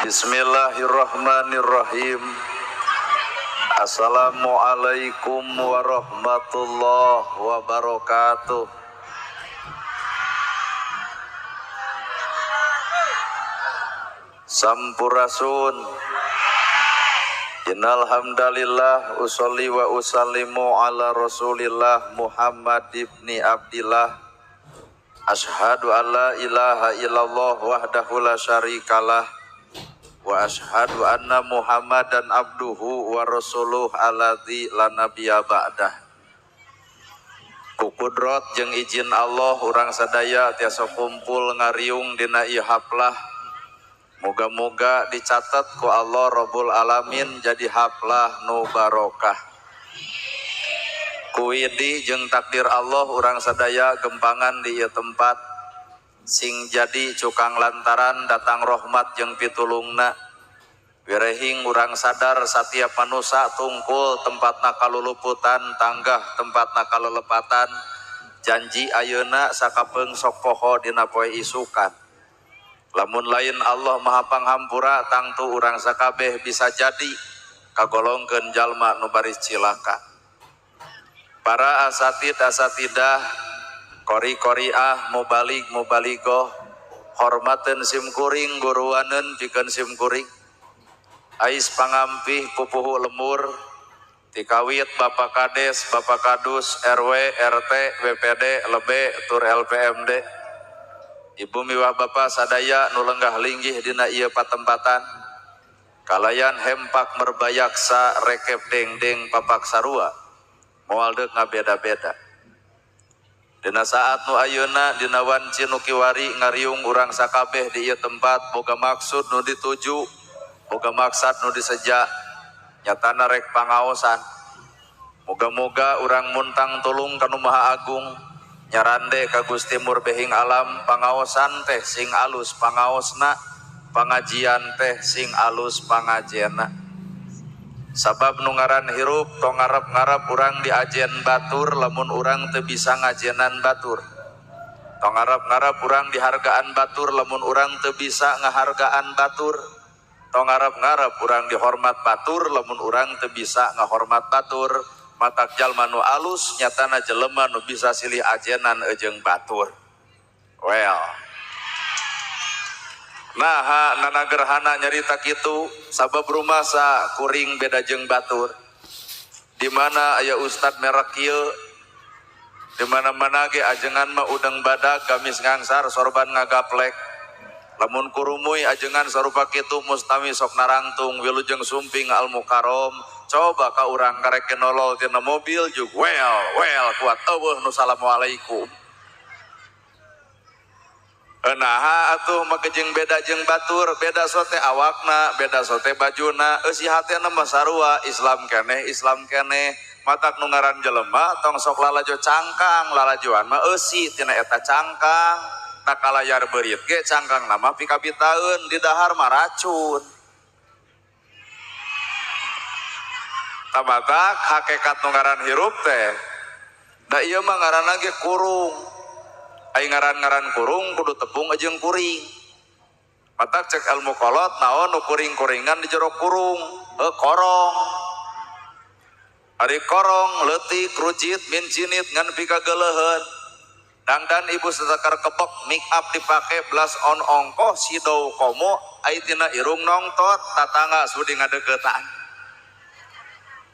Bismillahirrahmanirrahim. Assalamualaikum warahmatullahi wabarakatuh. Sampurasun. Innal hamdalillah usolli wa usallimu ala Rasulillah Muhammad ibni Abdillah. Ashhadu an la ilaha illallah wahdahu la syarikalah wa ashhadu anna Muhammadan abduhu wa rasuluh alladzi la nabiyya ba'dah. Ku kudrot jeung izin Allah urang sadaya tiasa kumpul ngariung dina ieu haplah. Moga-moga dicatat ku Allah Rabbul Alamin jadi haplah nu barokah. Kuidi jeung takdir Allah urang sadaya gempangan di ieu tempat sing jadi cukang lantaran datang rahmat jeung pitulungna. Wirehing urang sadar satiap manusa tungkul tempatna kaluluputan tanggah tempatna kalelepatan janji ayeuna sakapeung sok poho dina poe isukan. Lamun lain Allah Maha Panghampura tangtu urang sakabeh bisa jadi kagolongkeun jalma nu baris cilaka. Para asatid asatidah, kori-koriah, mubalig mubaligoh, hormateun sim kuring guruaneun pikeun sim kuring. Ais pangampih pupuhu lemur, tikawit Bapak Kades, Bapak Kadus, RW, RT, BPD, lebe, tur LPMD. Ibu miwah bapa sadaya nu lenggah linggih dina ieu patempatan. Kalayan hempak merbayaksa rekep dengdeng papak sarua. Moal deuk ngabeda-beda. Dina saat nu ayeuna dina wanci nu kiwari ngariung urang sakabeh di ieu tempat boga maksud nu dituju, boga maksad nu diseja, nyatana rek pangaosan. Moga-moga urang muntang tulung ka Nu Maha Agung. Nyarande ka Gusti Murbehing alam pangaosan teh sing alus pangaosna, pangajian teh sing alus pangajianna. Sabab nu ngaran hirup tong ngarep-ngarep urang diajen batur lamun urang teu bisa ngajenan batur. Tong ngarep-ngarep urang dihargaan batur lamun urang teu bisa ngahargaan batur. Tong ngarep-ngarep urang dihormat batur lamun urang teu bisa ngahormat batur. Matak jalma nu alus nyatana jelema nu bisa silih ajenan jeung batur. Well. Nah, nana gerhana nyarita kitu sabab rumasa kuring beda jeung batur. Di mana aya ustad merek kieu, di mana-mana ge ajengan mah udeng badag gamis ngangsar sorban ngagaplek. Lamun kurumuy ajengan sarupa kitu mustami sok narangtung wilujeng sumping al mukarom. Coba ka urang karek nolol tina mobil jug well kuat eueuh nu salamualaikum. Naha atuh make jeung beda jeung batur, beda sote awakna, beda sote bajuna, eusi hatena mah sarua, Islam keneh, Islam keneh. Matak nu ngaran jelema tong sok lalajo cangkang, lalajoan mah eusi tina eta cangkang. Tak kalayar beurit ge cangkang mah pikabitaeun di dahar mah racun. Tabatak hakikat nu ngaran hirup teh da ieu mah ngaranna ge kurung. Ai ngaran-ngaran kurung kudu tepung jeung kuring. Matak cek ilmu kolot naon nu kuring-kuringan di jero kurung, korong. Ari korong leutik rucit mincinit ngan pikageleuheun. Dangdan ibu satakar kepok make up dipake blush on ongkoh sidau komo ai tina irung nongtot tatangga sudi ngadeukeutan.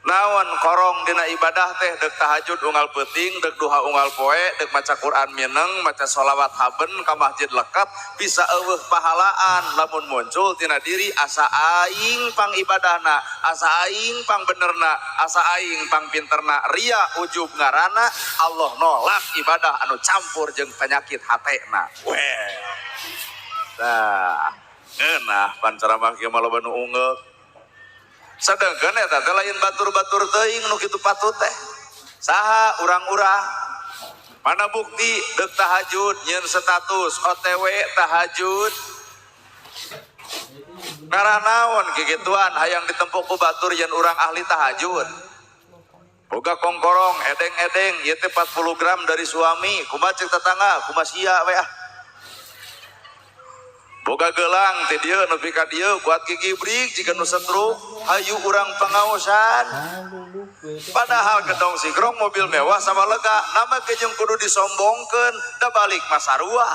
Naon korong dina ibadah teh dek tahajud unggal peuting, dek duha unggal poe, dek maca Quran mineng, maca sholawat haben ka masjid lekat bisa eueuh pahalaan lamun muncul tina diri asa aing pang ibadahna, asa aing pang benerna, asa aing pang pinterna, ria ujub ngarana Allah nolak ibadah anu campur jeung penyakit hatena. Weh. Tah, ngeunah pan ceramah kieu mah loba nu ungeuk. Sedangkan eta teh lain batur-batur teuing nu kitu patut teh. Saha urang-urang? Mana bukti deuk tahajud nyeun status OTW tahajud. Ngaranaon kikituan hayang ditempok ku batur yen urang ahli tahajud. Boga kongkorong edeng-edeng ieu teh 40 gram dari suami, kumaha ceuk tetangga, kumaha sia we ah. Boga gelang teh dieu nepi ka dieu kuat gigibrik jiga nu stroke hayu urang pangaosan. Padahal gedong sigrong mobil mewah sama lega nama ge jeung kudu disombongkeun da balik mah sarua.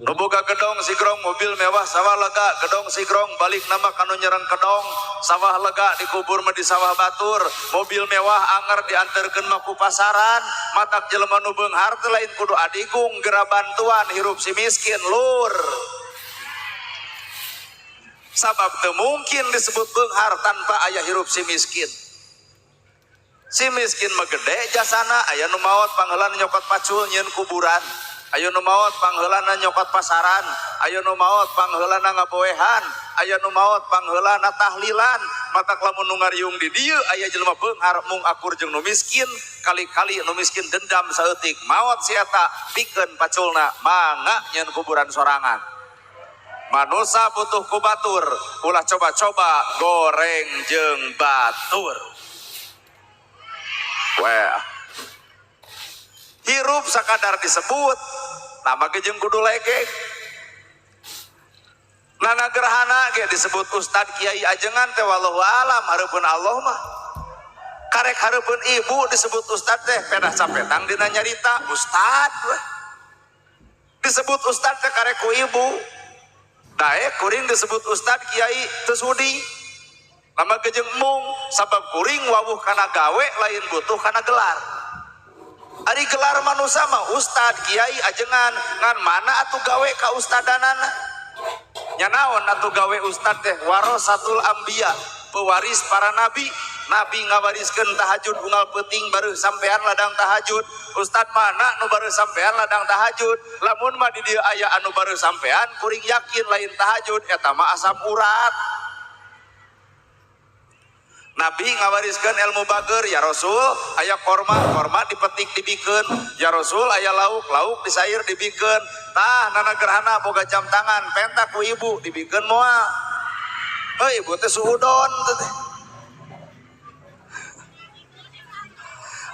Nu boga gedong sigrong mobil mewah sawah lega gedong sigrong balik nama kanu nyereng kedong sawah lega dikubur mah di sawah batur mobil mewah anger diantarkeun mah ku pasaran matak jelema nu beunghar teh lain kudu adigung gera bantuan hirup si miskin lur. Sabab teu mungkin disebut beunghar tanpa aya hirup si miskin. Si miskin mah gede jasana aya nu maot pangheulana nyokot pacul nyieun kuburan, aya nu maot pangheulana nyokot pasaran, aya nu maot pangheulana ngaboehan, aya nu maot pangheulana tahlilan. Matak lamun nu ngariung di dieu aya jelema beunghar mung akur jeung nu miskin, kali-kali nu miskin dendam saeutik maot si eta pikeun paculna mangga nyieun kuburan sorangan. Manusa butuh ku batur, ulah coba-coba goreng jeung batur. Wah. Hirup sakadar disebut, nama ge jeung kudu legek. Nana gerhana ge disebut ustad kiai ajengan teh wallahu alam hareupeun Allah mah. Karek hareupeun ibu disebut ustad teh pedah capetang dina nyarita ustad weh. Disebut ustad teh karek ku ibu. Daek kuring disebut ustad kiai teu sudi. Lama gejeng mung sabab kuring wawuh kana gawe lain butuh kana gelar. Ari gelar manusia mah ustad kiai ajengan ngan mana atuh gawe ka ustadanana? Nya naon atuh gawe ustad teh warasatul anbiya, pewaris para nabi. Nabi ngawariskeun tahajud unggal peuting baru sampean ladang tahajud. Ustad mana nu baru sampean ladang tahajud? Lamun mah di dieu aya anu baru sampean kuring yakin lain tahajud eta mah asam urat. Nabi ngawariskeun ilmu bager ya Rasul aya korma, korma dipetik dibikeun ya Rasul aya lauk, lauk disair dibikeun. Tah nana gerhana boga jam tangan penta ku ibu dibikeun moal. Heuh ibu teh suudon teh.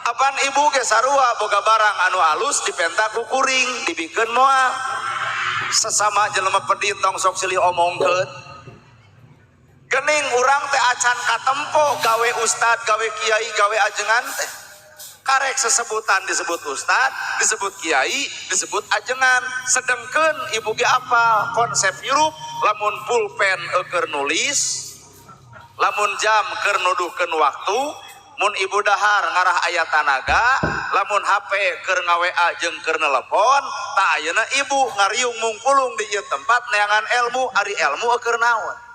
Apan ibu ge sarua boga barang anu alus dipenta ku kuring dibikeun moal. Sesama jelema pedit tong sok silih omongkeun. Gening urang teh acan katempo gawe ustad, gawe kiai, gawe ajengan teh. Karek sesebutan disebut ustad, disebut kiai, disebut ajengan. Sedengkeun ibu ge apal konsep hirup lamun pulpen keur nulis, lamun jam keur nuduhkeun waktu, mun ibu dahar ngarah aya tanaga, lamun HP keur nga-WA jeung keur nelepon, tah ayeuna ibu ngariung mungkulung di ieu tempat neangan ilmu, ari ilmu keur naon?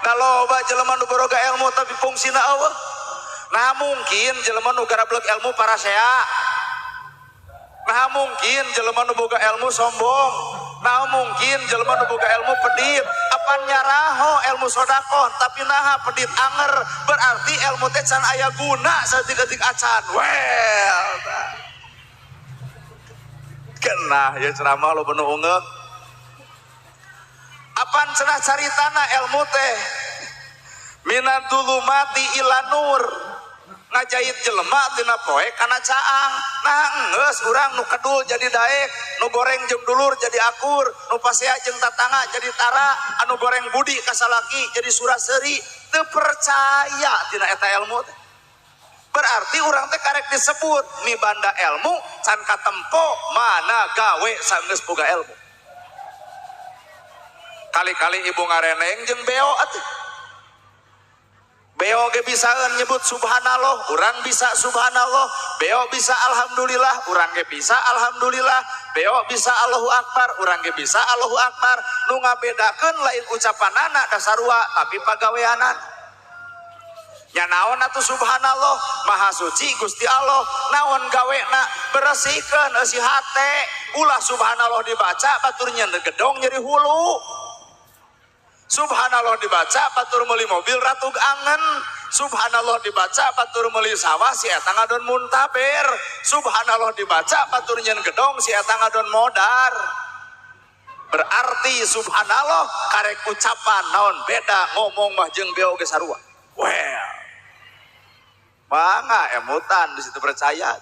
Nah loba jelema nu boga ilmu tapi fungsina eueuh. Nah mungkin jelema nu garablek ilmu parasea. Nah mungkin jelema nu boga ilmu sombong. Nah mungkin jelema nu boga ilmu pedit. Apan nyaraho ilmu sodakoh tapi naha pedit anger. Berarti ilmu teh can aya guna saeutik-eutik acan. Well. Kenah ya ceramah lo nu ungeuk. Apan cenah caritana ilmu teh minadzulumati ila nur, ngajait jelema tina poe kana caang. Nah enggeus urang nu kedul jadi daek, nu goreng jeung dulur jadi akur, nu pasea jeung tatangga jadi tara, anu goreng budi ka salaki jadi suraseuri. Teu percaya tina eta ilmu teh. Berarti urang teh karek disebut mibanda ilmu can katempo mana gawe sanggeus boga ilmu. Kali-kali ibu ngareneng jeung beo atuh. Beo ge bisaeun nyebut subhanallah, urang bisa subhanallah. Beo bisa alhamdulillah, urang ge bisa alhamdulillah. Beo bisa Allahu akbar, urang ge bisa Allahu akbar. Nu ngabedakeun lain ucapanana dasarua tapi pagaweanana. Nya naon atuh subhanallah, maha suci Gusti Allah. Naon gawena beresihkeun eusi hate. Ulah subhanallah dibaca batur nyeun gedong nyeri hulu. Subhanallah dibaca batur meuli mobil ratug angen. Subhanallah dibaca batur meuli sawah si eta ngadon muntaber. Subhanallah dibaca batur nyeun gedong si eta ngadon modar. Berarti subhanallah karek ucapan naon beda ngomong mah jeung beo ge sarua. Well. Mangga emutan di situ percaya.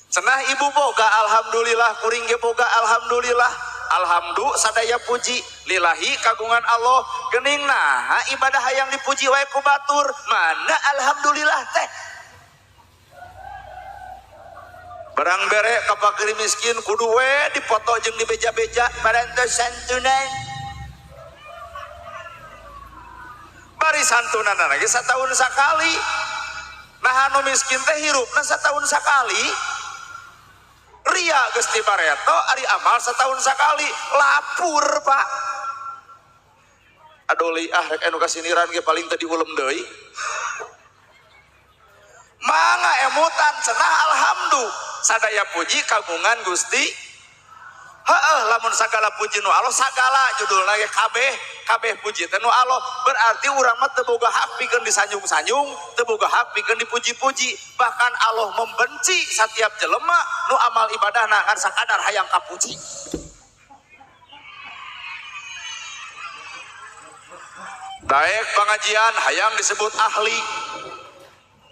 Cenah ibu boga alhamdulillah, kuring ge boga alhamdulillah. Alhamdu sadaya puji lillahi kagungan Allah. Geuning naha ibadah hayang dipuji wae ku batur, mana alhamdulillah teh. Barang bere ka fakir miskin kudu we dipoto jeung dibeja-beja parantos santunan. Bari santunan lagi satahun sakali. Nah anu miskin teh hirupna satahun sakali. Ria geus ti bareto ari amal setahun sakali lapur Pak. Aduh liah rek anu kasiniran ge paling teu diulem deui. Mangga emutan cenah alhamdu sadaya puji kagungan Gusti. Heeh lamun sagala puji nu Allah sagala judulna ge kabeh kabeh puji teh nu Allah, berarti urang mah teu boga hak pikeun disanjung-sanjung, teu boga hak pikeun dipuji-puji. Bahkan Allah membenci setiap jelema nu amal ibadahna ngan sakadar hayang kapuji. Daek pengajian hayang disebut ahli.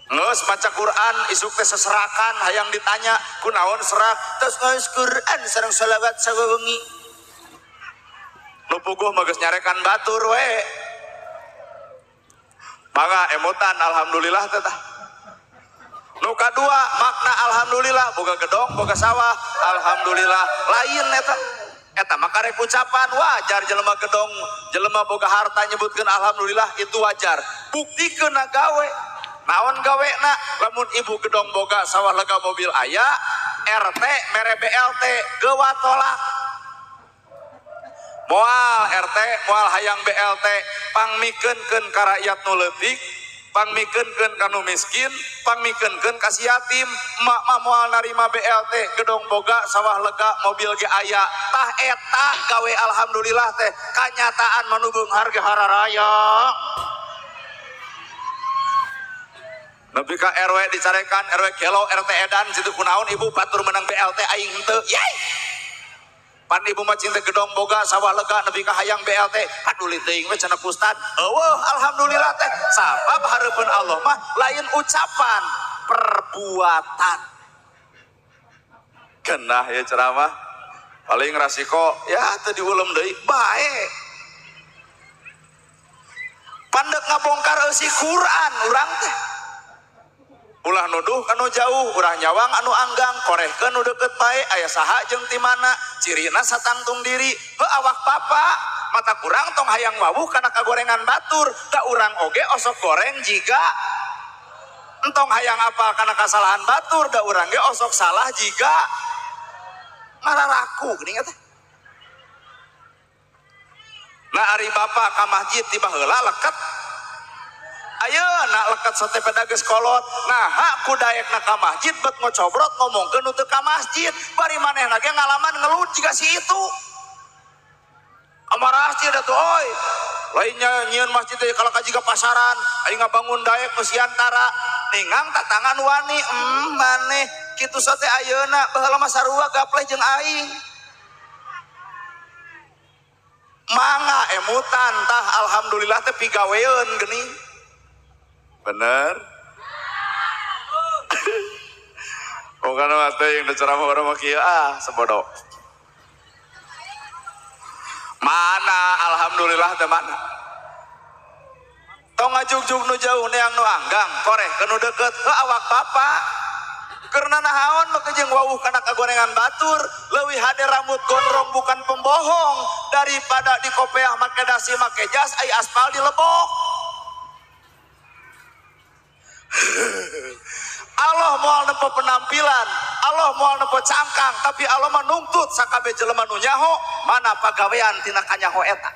Ngeus maca Quran isuk teh seserakan hayang ditanya kunaon serak terus ngeus Quran sareng selawat sawewengi. Nu puguh mah geus nyarekan batur we. Mangga emutan alhamdulillah teh tah. Nu kadua makna alhamdulillah boga gedong boga sawah alhamdulillah lain eta. Eta mah karek ucapan wajar jelema gedong jelema boga harta nyebutkeun alhamdulillah itu wajar. Buktikeun na gawe. Naon gawe na lamun ibu gedong boga sawah lega mobil aya RT mere BLT gewa tolak. Moal RT moal hayang BLT pangmikeunkeun ka rakyat nu leutik, pangmikeunkeun ka nu miskin, pangmikeunkeun ka si yatim. Emak mah moal narima BLT gedong boga sawah lega mobil ge aya. Tah eta gawe alhamdulillah teh kanyataan manu beunghar ge hararayang. Nepi ka RW dicarekan, RW gelo, RT edan, situ kunaon ibu batur menang BLT aing henteu. Yai. Pan ibu mah cinta gedong boga sawah lega nepi ka hayang BLT. Paduli teuing we cenah ustad. Eueuh alhamdulillah teh. Sabab hareupeun Allah mah lain ucapan, perbuatan. Genah ya ceramah. Paling rasiko ya teu diulem deui bae. Pandek ngabongkar eusi Quran urang teh. Ulah nuduh anu jauh, urang nyawang anu anggang, korehkeun nu deukeut bae, aya saha jeung ti mana, cirina satangtung diri, heuh awak papa, mata kurang tong hayang wawuh kana kagorengan batur, da urang oge osok goreng jiga entong hayang apal kana kasalahan batur, da urang ge osok salah jiga mararaku geuning eta. Nah ari bapa ka masjid ti baheula leket. Ayeuna leket sate pedageus kolot. Nah, ku daekna ka masjid bet ngocobrot ngomongkeun nu teu ka masjid. Bari manehna ge ngalaman ngelut jiga si itu. Amarah sih atuh oi. Lainnya nyieun masjid teh kalaka jiga pasaran, aing ngabangun daek Nusantara. Ningang tatangan wani, maneh kitu sate ayeuna baheula mah sarua gapleh jeung aing. Mangga emutan tah alhamdulillah teh pigaweun geuning. Bener? Bukan mah teh yang ceramah orang mah kieu ah sebodoh. Mana alhamdulillah teh mana? Tong ngajugjug nu jauh neang nu anggang, koreh ke nu deukeut, heuh awak bapa. Karena nahaon mah jeung wawuh kana kagorengan batur, leuwih hade rambut gondrong bukan pembohong daripada dikopeah make dasi make jas ai aspal dilebok. Allah moal nempo penampilan, Allah moal nempo cangkang, tapi Allah menuntut sakabeh jelema nu nyaho mana pagawean tina kanyaho eta.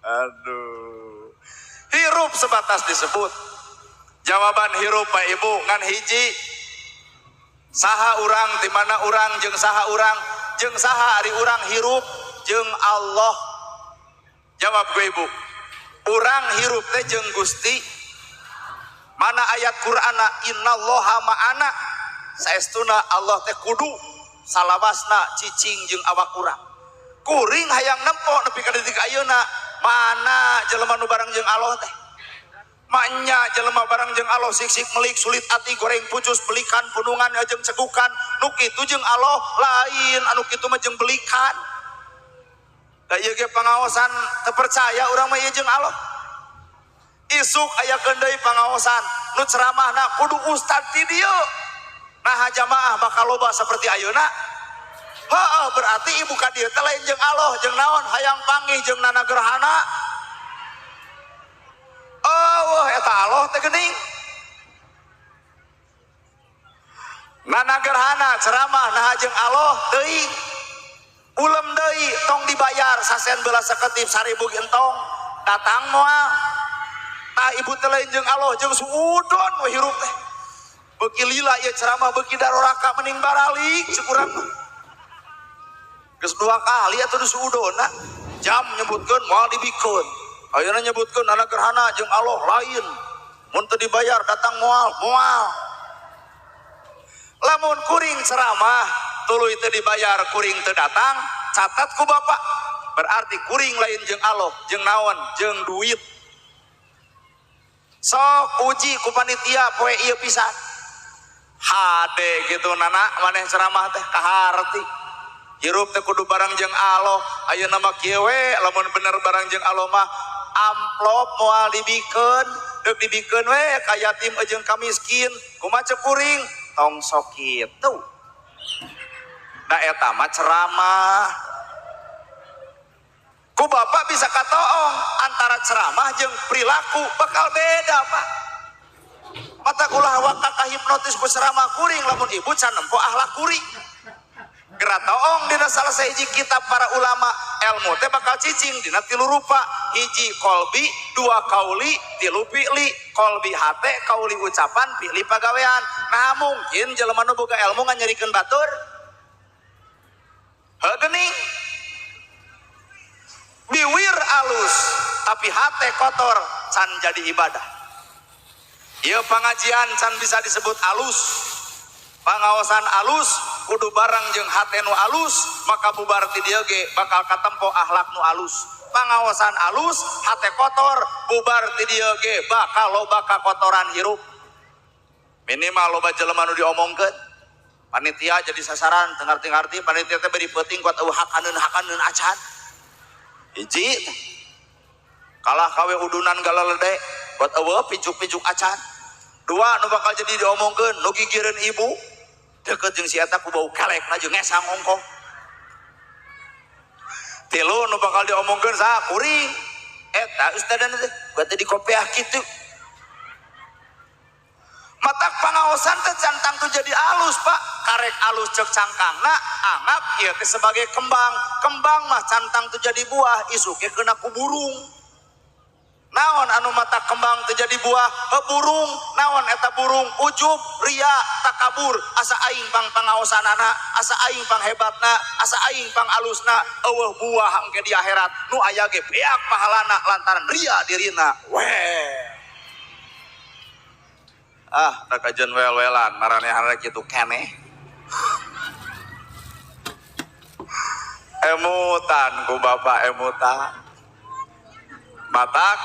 Aduh. Hirup sebatas disebut. Jawaban hirup Pak Ibu ngan hiji. Saha urang di mana urang jeung saha urang jeung saha ari urang hirup jeung Allah. Jawab gue Ibu. Urang hirup teh jeung Gusti. Mana ayat Qur'ana innallaha ma'ana. Saestuna Allah teh kudu salawasna cicing jeung awak urang. Kuring hayang nempo nepi ka detik ayeuna mana jelema nu bareng jeung Allah teh. Maknya jelema barang jeung Allah sik-sik melik sulit ati goreng pucus belikan punungan jeung cegukan nu kitu jeung Allah lain anu kitu mah jeung belikan. Da ieu ge pangaosan teu percaya urang mah ieu jeung Allah. Isuk aya deui pangaosan nu ceramahna kudu ustad ti dieu. Nah jamaah bakal loba seperti ayeuna. Heeh, berarti ibu ka dieu teh lain jeung Allah jeung naon hayang panggih jeung nana gerhana. Oh, eta Allah teh geuning. Nana gerhana ceramah nah jeung Allah teuing. Ulem deui tong dibayar sasen beula saketip 1000 entong datang moal. Tah ibu teh lain jeung Allah jeung suudon we hirup teh. Beuki lila ieu ceramah beuki daroraka mending baralik cek urang mah. Geus dua kali atuh suudonna jam nyebutkeun moal dibikeun. Ayeuna nyebutkeun anak gerhana jeung Allah lain. Mun teu dibayar datang moal, moal. Lamun kuring ceramah tuluy teu dibayar kuring teu datang, catat ku bapak. Berarti kuring lain jeung Allah, jeung naon, jeung duit. Sok uji ku panitia poe ieu pisan. Hade gitu nana maneh ceramah teh kaharti. Hirup teh kudu barang jeung Allah. Ayeuna mah kieu we lamun bener barang jeung Allah mah amplop moal dibikeun, deuk dibikeun we ka yatim jeung ka miskin. Kumaha ceuk kuring? Tong sok kitu. Da eta mah ceramah. Ku bapak bisa katoong antara ceramah jeung perilaku bakal beda, Pak. Mata ulah waka kahipnotis ku ceramah kuring lamun ibu can nempo akhlak kuring. Geratoong dina salah sahiji kitab para ulama ilmu teh bakal cicing dina tilu rupa, hiji kolbi, dua kauli, tilu fi'li. Kolbi hate, kauli ucapan, fi'li pagawean. Nah mungkin jelema nu boga ilmu nganyerikeun batur. Heuh geuning. Biwir alus tapi hate kotor can jadi ibadah. Ieu pangajian can bisa disebut alus. Pangaosan alus kudu bareng jeung hate nu alus, maka bubar ti dieu ge bakal katempo akhlak nu alus. Pangaosan alus hate kotor bubar ti dieu ge bakal loba kakotoran hirup. Minimal loba jelema nu diomongkeun. Panitia jadi sasaran teu ngarti-ngarti panitia teh beri peuting kuat eueuh hakaneun-hakaneun acan. Hiji kalah kawe udunan galalede buat eueuh pijuk-pijuk acan. Dua nu bakal jadi diomongkeun nu gigireun ibu deket jeung si eta ku bau kelekna jeung ngesang ongkoh. Tilu nu bakal diomongkeun saha kuring eta ustadana teh buat teh dikopeah kitu. Matak pangaosan teh can tangtu jadi alus, Pak. Karek alus cek cangkangna anggap ieu teh sebagai kembang. Kembang mah can tangtu jadi buah isuk ge kena ku burung. Naon anu mata kembang terjadi buah burung, naon eta burung ujub, ria, takabur, asa aing pang pangaosanana, asa aing pang hebatna, asa aing pang alusna, eueuh buah engke di akhirat nu aya ge beak pahalana lantaran ria dirina. Weh. Ah, takajeun wel-welan maranehanna kitu keneh. Emutan ku bapak emutan. Matak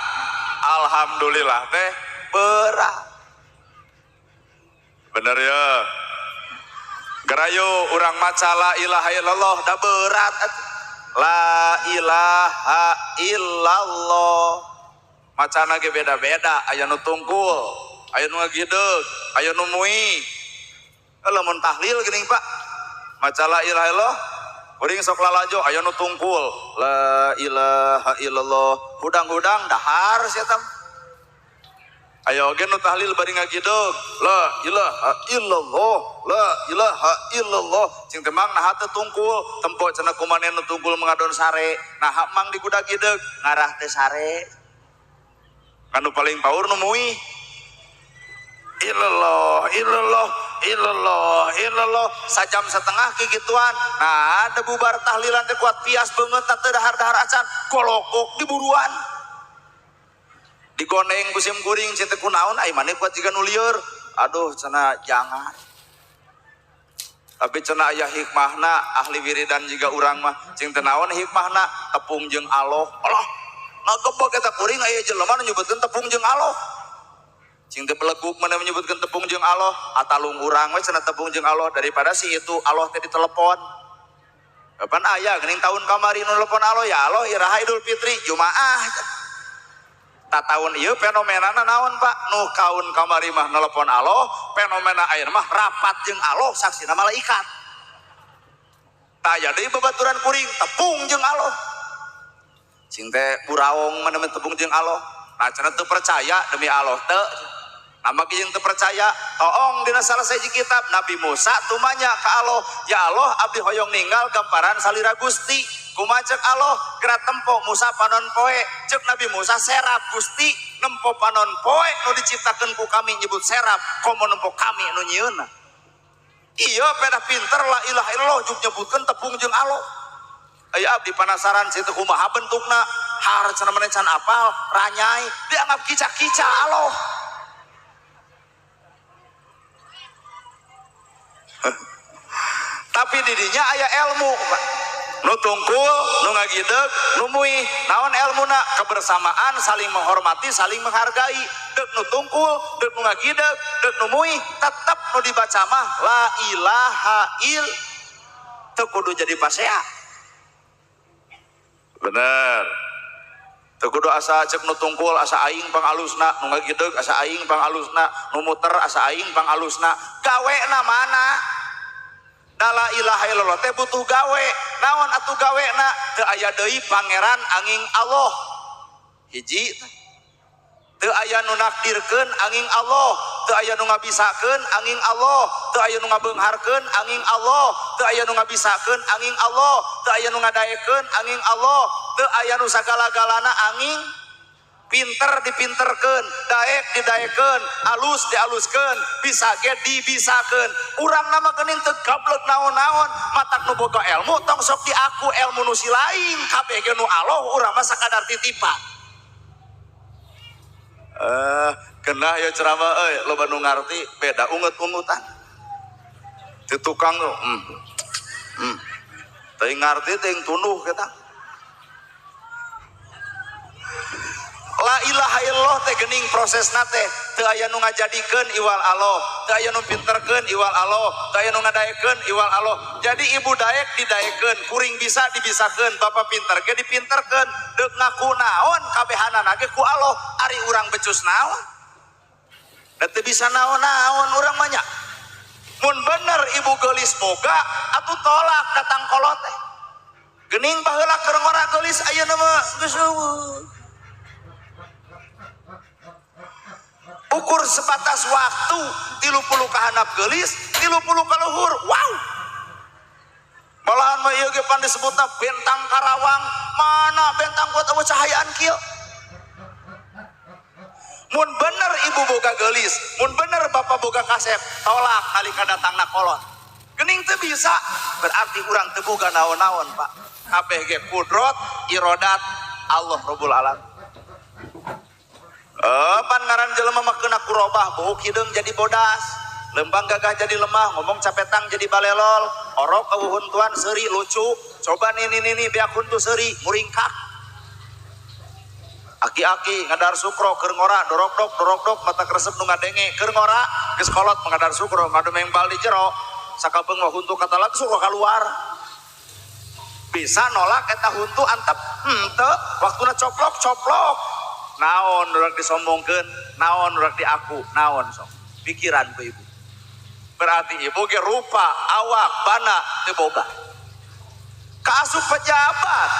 alhamdulillah teh berat. Bener ya. Gerayu urang maca la ilaha illallah da berat. La ilaha illallah. Macana ge beda-beda, aya nu tungkul, aya nu ngagideug, aya nu mui. Lamun tahlil geuning Pak. Maca la ilaha illallah kuring sok lalajo aya nu tungkul la ilaha illallah hudang-hudang dahar sia tah. Aya oge nu tahlil bari ngagideug la ilaha illallah la ilaha illallah cing teh mang naha teu tungkul tempo cenah kumane nu tungkul mengadon sare naha mang digudag-gideug ngarah teh sare. Anu paling paur nu mui illallah illallah illallah illallah sajam setengah kikituan. Nah ada bubar tahlilan teh kuat pias beungeut teu dahar-dahar acan kolokok diburuan digoneng ku sim kuring ceu teh kunaon ai maneh kuat jiga nu lieur. Aduh cenah jangan. Tapi cenah aya hikmahna ahli wiridan jiga urang mah cing teh naon hikmahna tepung jeung Allah. Allah ngagebeg eta kuring aya jelema nu nyebutkeun tepung jeung Allah. Cing teu beleguk mana menyebutkeun tepung jeung Allah, atalung urang we cenah tepung jeung Allah daripada si itu Allah teh ditelepon. Kapan aya geuning tahun kamari nu telepon Allah, ya Allah iraha Idul Fitri Jumaah. Ta tahun ieu fenomenana naon Pak? Nu kaun kamari mah nelepon Allah, fenomena ayeuna mah rapat jeung Allah saksina malaikat. Taya deui babaturan kuring tepung jeung Allah. Cing teh buraong mana tepung jeung Allah. Nah cenah teu percaya demi Allah teu. Nama jeung teu percaya toong dina salah sahiji kitab Nabi Musa tumanya ka Allah, ya Allah abdi hoyong ninggal gamparan salira Gusti. Kumaha ceuk Allah geura tempo Musa panon poe. Ceuk Nabi Musa serap Gusti nempo panon poe nu diciptakeun ku kami nyebut serap komo nempo kami nu nyieunna. Iya pedah pinter la ilaha illallah juk nyebutkeun tepung jeung Allah. Aya abdi panasaran situ kumaha bentukna har cenah maneh can apal ranyai dianggap kica-kica Allah. Tapi didinya aya ilmu Pak. Nu tungkul, nu ngagideg, nu muih. Naon elmuna? Kebersamaan, saling menghormati, saling menghargai. Deuk nu tungkul, deuk nu ngagideg, deuk nu muih, tetep nu dibaca mah la ilaha il. Teu kudu jadi pasea. Bener. Teu kudu asa ceuk nu tungkul asa aing pangalusna, nu ngagideg asa aing pangalusna, nu muter asa aing pangalusna. Gawena mana? La ilaha illallah teh butuh gawe. Naon atuh gawena? Teu aya deui pangeran angin Allah. Hiji teu aya nu nakdirkeun angin Allah, teu aya nu ngabisakeun angin Allah, teu aya nu ngabeungharkeun angin Allah, teu aya nu ngabisakeun angin Allah, teu aya nu ngadaekeun angin Allah, teu aya nu sagala-galana angin. Pinter dipinterkeun, daek didaekeun, alus dialuskeun, bisa ge dibisakeun. Urang nama geuning teu gablek naon-naon, matak nu boga ilmu tong sok diaku ilmu nu si lain, kabeh ge nu Allah urang mah sakadar titipan. Kena ya ceramah euy, loba nu ngarti beda ungut-ungutan. Di tukang tuh, teuing ngarti teuing tunduh kita. La ilaha illallah teh geuning prosesna teh teu aya nu ngajadikeun iwal Allah, teu aya nu pinterkeun iwal Allah, teu aya nu ngadaekeun iwal Allah. Jadi ibu daek didaekeun, kuring bisa dibisakeun, bapak pinter ge dipinterkeun, deuk ngaku naon kabehanana ge ku Allah, ari urang becus naon? Da teu bisa naon-naon urang mah nya. Mun bener ibu geulis boga atuh tolak datang kolot teh. Geuning baheula keur ngora geulis ayeuna mah geus eueuh. Ukur sebatas waktu 30 kahanap geulis, 30 kaluhur. Wow. Malahan mah ieu ge pan disebutna bentang Karawang. Mana bentang kuat eueuh cahayaan kieu? Mun bener ibu boga geulis, mun bener bapak boga kasep, tolak nalika datangna kolot. Geuning teu bisa, berarti urang teu boga naon-naon, Pak. Kabeh ge kudrot, irodat Allah Rabbul Alamin. Pan ngaran jelema mah keuna kurobah, buuk hideung jadi bodas, lembang gagah jadi lemah, ngomong capetang jadi balelol, orok kawuhuntuan seuri lucu, coba nini nini beak huntu seuri muringkak. Aki-aki ngadar sukro keur ngora dorok-dok dorok-dok mata kresep nu ngadenge keur ngora geus kolot mengadar sukro ngadumeng bal di jero sakabeung mah huntu katalag sukro kaluar. Bisa nolak eta huntu antep henteu waktuna coplok-coplok. Naon urang disombongkeun, naon urang diaku, naon sok. Pikiran ku ibu. Berarti ibu ge rupa, awak, bana teu boga. Kaasup pejabat,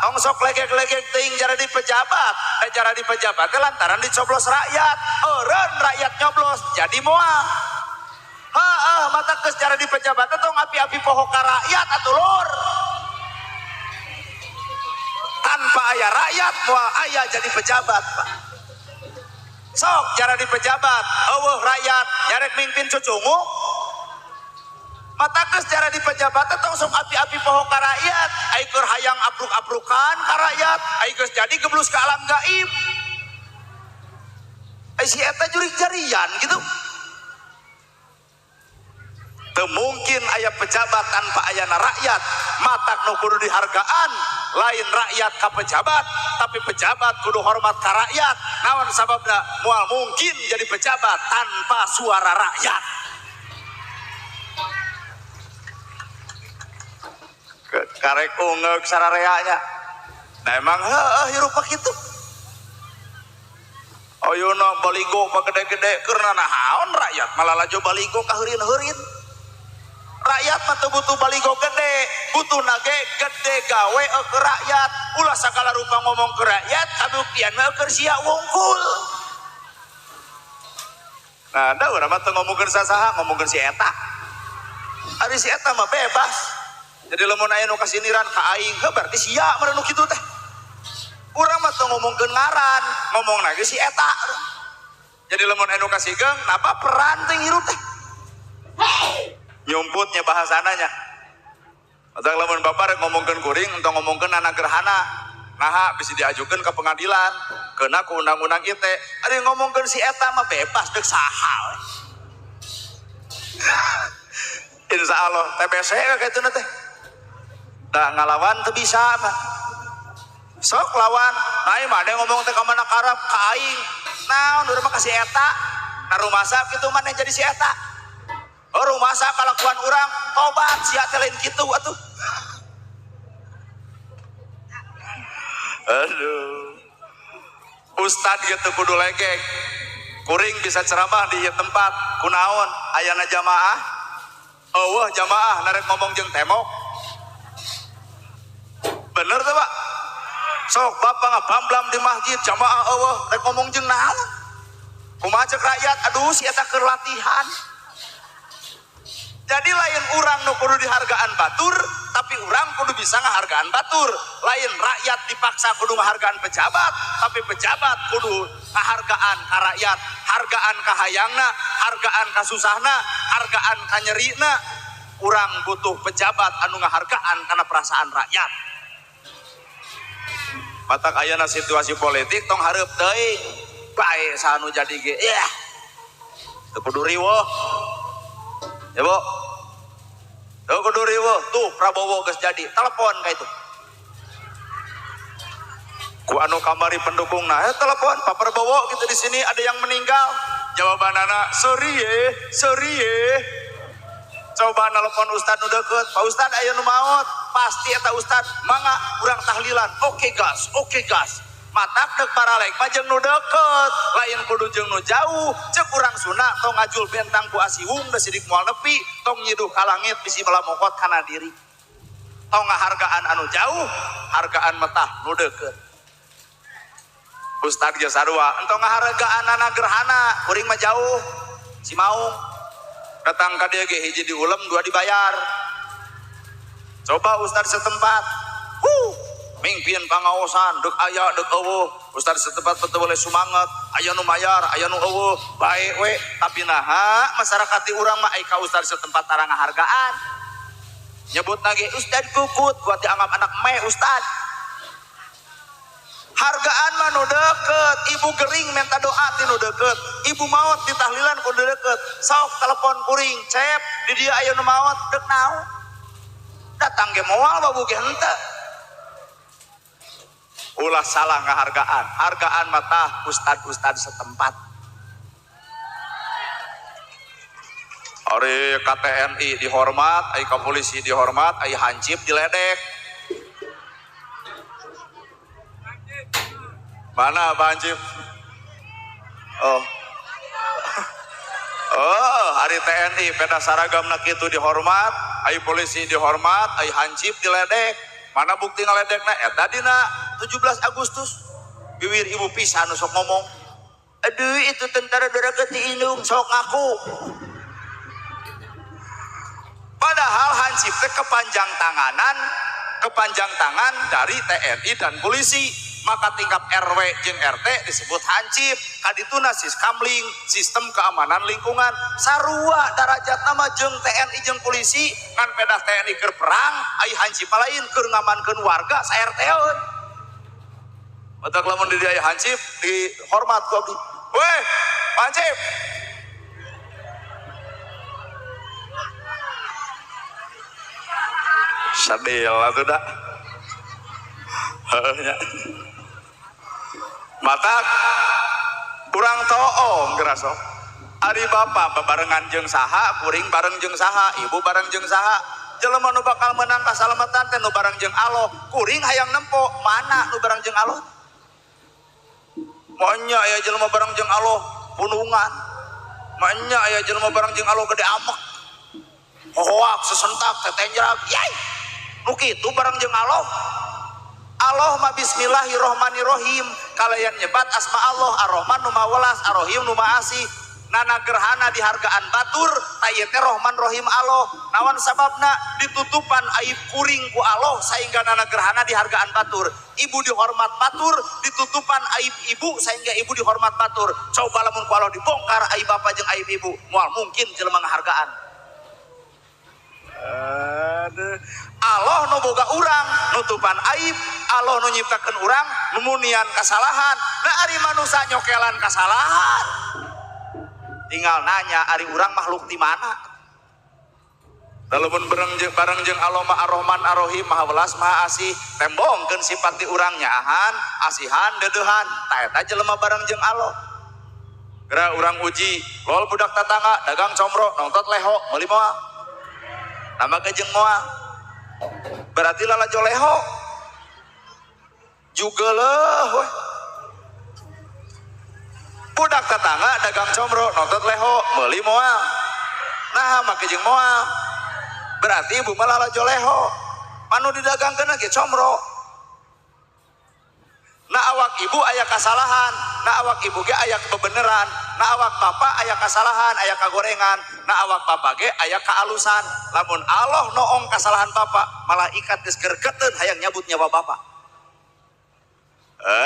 tong sok legek-legek teuing jara di pejabat, jara di pejabat teh lantaran dicoblos rakyat, eureun rakyat nyoblos jadi moal. Heeh, mata geus jara di pejabat teh tong api-api poho ka rakyat atuh lur. Tanpa ayah rakyat moal ayah jadi pejabat Pak. Sok jara di pejabat eueuh rakyat nyarek mimpin cucungu. Mata geus jara di pejabat teh tong sok api-api poho ka rakyat, ai keur hayang apruk-aprukan ka rakyat, ai geus jadi geblus ka alam gaib. Ai si eta jurig jarian gitu. Teu mungkin aya pejabat tanpa ayana rakyat, matak nu kudu dihargaan lain rakyat ka pejabat, tapi pejabat kudu hormat ka rakyat. Naon sababna? Moal mungkin jadi pejabat tanpa suara rakyat. Karek ungeuk sarareanya. Nah emang heueuh hirup kitu. Ayeuna baligo gede-gede keur naon rakyat malah laju baligo kaheurin-heurin. Rakyat mah teu butuh baligo gede, butuh nage gede gawe ke rakyat. Ulah sagala rupa ngomong ke rakyat, kabuktian mah keur sia wungkul. Nah, da urang mah teu ngomongkeun sasaha, ngomongkeun si eta. Ari si eta mah bebas. Jadi lamun aya nu kasiniran ka aing, heuh berarti sia meureun nu kitu teh. Urang mah teu ngomongkeun ngaran, ngomongna ge si eta. Jadi lamun aya nu kasigeung, napa peran teh hirup teh. Nyumputnya bahasananya. Atau lamun bapak rek ngomongkeun kuring entong ngomongkeun anak gerhana. Naha bisa diajukeun ke pengadilan, kena ku undang-undang ITE. Ari ngomongkeun si eta mah bebas deuk saha we. Insya Allah TBC kayak itu teh. Dah ngalawan teu bisa mah. Sok lawan, nah ieu mah ngomong teh ka mana karep ka aing. Naon urang mah ka si eta. Nah rumasa kitu maneh jadi si eta. Oh rumasa kalakuan urang tobat sia teh lain kitu atuh. Aduh. Ustad gitu kudu legek. Kuring bisa ceramah di ieu tempat kunaon ayana jamaah. Eueuh jamaah narek ngomong jeung temok. Bener tuh Pak? Sok bapak ngabamblam di masjid jamaah eueuh rek ngomong jeung naon? Kumaha ceuk rakyat? Aduh si eta keur latihan. Jadi lain urang nu kudu dihargaan batur, tapi urang kudu bisa ngahargaan batur. Lain rakyat dipaksa kudu ngahargaan pejabat, tapi pejabat kudu ngahargaan ka rakyat, hargaan ka hayangna, hargaan ka susahna, hargaan ka nyerina. Urang butuh pejabat anu ngahargaan kana perasaan rakyat. Matak ayana situasi politik tong hareup teuing, bae sanu jadi ge. Yah. Teu kudu riweuh. Ya Bu. Tuh kudu riweuh, tuh Prabowo geus jadi, telepon ka itu. Ku anu kamari pendukungna, telepon Pak Prabowo gitu di sini ada yang meninggal. Jawabanana sorry ye, sorry ye. Coba nelpon ustad nu deukeut, Pak Ustad aya nu maot, pasti eta ustad mangga urang tahlilan. Oke gas, oke gas. Matak deuk baralek mah jeung nu deukeut, lain kudu jeung nu jauh. Ceuk urang Sunda tong ngajul bentang ku asiwung da sidik moal nepi, tong nyiduh ka langit bisi balamokot kana diri. Tong ngahargaan anu jauh, hargaan metah nu deukeut. Ustad ge sarua, entong ngahargaan anak gerhana, kuring mah jauh. Si Maung datang ka dieu ge hiji diulem dua dibayar. Coba ustad setempat. Huh, mingpin pangaosan deuk aya deuk eueuh. Ustad setempat teu boleh sumanget, aya nu mayar, aya nu eueuh, bae we. Tapi naha masyarakat di urang mah ai ka ustad setempat tara ngahargaan. Nyebut lagi ustad kukut, buat dianggap anak meh ustad. Hargaan mah nu deukeut, ibu gering minta doa ti nu deukeut, ibu maot di tahlilan ku nu deukeut. Sok telepon kuring, cep di dieu aya nu maot deuk naon? Datang ge moal babu ge henteu. Ulah salah ngahargaan, hargaan mah ustad-ustad setempat. Ari KTNI dihormat, ai ka polisi dihormat, ai hansip diledek. Mana Pak Hansip? Oh. Oh, hari TNI peda saragamna kitu dihormat, ai polisi dihormat, ai hansip diledek. Mana bukti ngaledekna? Eta dina 17 Agustus. Biwir ibu pisan nu sok ngomong. Aduh, itu tentara doraka ti indung sok ngaku. Padahal hansip teh kepanjang tangan dari TNI dan polisi. Maka tingkat RW jeung RT disebut hansip. Kadituna siskamling, sistem keamanan lingkungan. Sarua darajat nama jeung TNI jeung polisi, ngan pedah TNI keur perang, ai hansip lain keur ngamankeun warga sa RT-eun. Matak lamun di dieu aya hansip dihormat ku abdi. Weh, hansip. Sadil atuh da. Heuh nya. Matak urang toong geura sok. Ari bapa babarengan jeung saha, kuring bareng jeung saha, ibu bareng jeung saha. Jelema nu bakal menang kasalamatan teh nu bareng jeung Allah. Kuring hayang nempo mana nu bareng jeung Allah? Monya aya jelema bareng jeung Allah punungan. Monya aya jelema bareng jeung Allah gede amek. Hohoak sesentak tetenjrak. Yai. Nu kitu bareng jeung Allah. Allah ma bismillahirrohmanirrohim. Kalayan nyebat asma Allah Ar-Rahman nu maha welas, Ar-Rahim nu maha asih. Nana gerhana dihargaan batur, ta ieu teh Rahman Rahim Allah. Naon sababna ditutupan aib kuring ku Allah sehingga nana gerhana dihargaan batur. Ibu dihormat batur, ditutupan aib ibu sehingga ibu dihormat batur. Coba lamun ku Allah dibongkar aib bapa jeung aib ibu, moal mungkin jelema ngahargaan. Aduh. Allah nu boga urang nutupan aib, Allah nu nyiptakeun urang numunian kasalahan. Nah ari manusa nyokelan kasalahan. Tinggal nanya ari urang makhluk di mana? Lamun bareng jeung Allah mah Ar-Rahman Ar-Rahim, Maha Welas Maha Asih, tembongkeun sifat di urang nyaahan, asihan, deudeuhan. Ta eta jelema bareng jeung Allah. Geura urang uji, lol budak tatangga dagang comro, nongtot leho, meuli moal. Nambah ge jeung moal. Berarti lalajo leho. Jugeleuh we. Budak tetangga dagang comro nonton leho meuli moal. Nah make jeung moal. Berarti ibu mah lalajo leho. Manu didagangkeun ge comro. Nah awak ibu aya kasalahan, nah awak ibu ge aya kebeneran, nah awak bapak aya kasalahan, aya kagorengan, nah awak bapak ge aya kaalusan. Lamun Allah noong kasalahan bapak, malaikat geus gergeteun hayang nyabut nyawa bapak.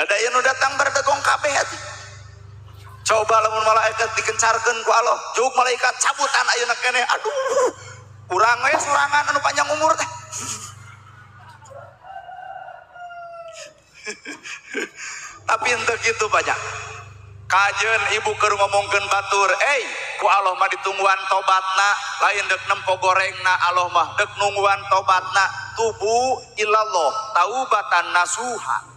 Da ieu nu datang berdegong kabeh atuh. Coba lamun malaikat dikencarkeun ku Allah, juk malaikat cabutan ayeuna keneh. Aduh, urang we sorangan anu panjang umur teh. Tapi henteu kitu banyak. Kajeun ibu keur ngomongkeun batur, ku Allah mah ditungguan tobatna, lain deuk nempo gorengna, Allah mah deuk nungguan tobatna. Tubu ilallah taubatan nasuha.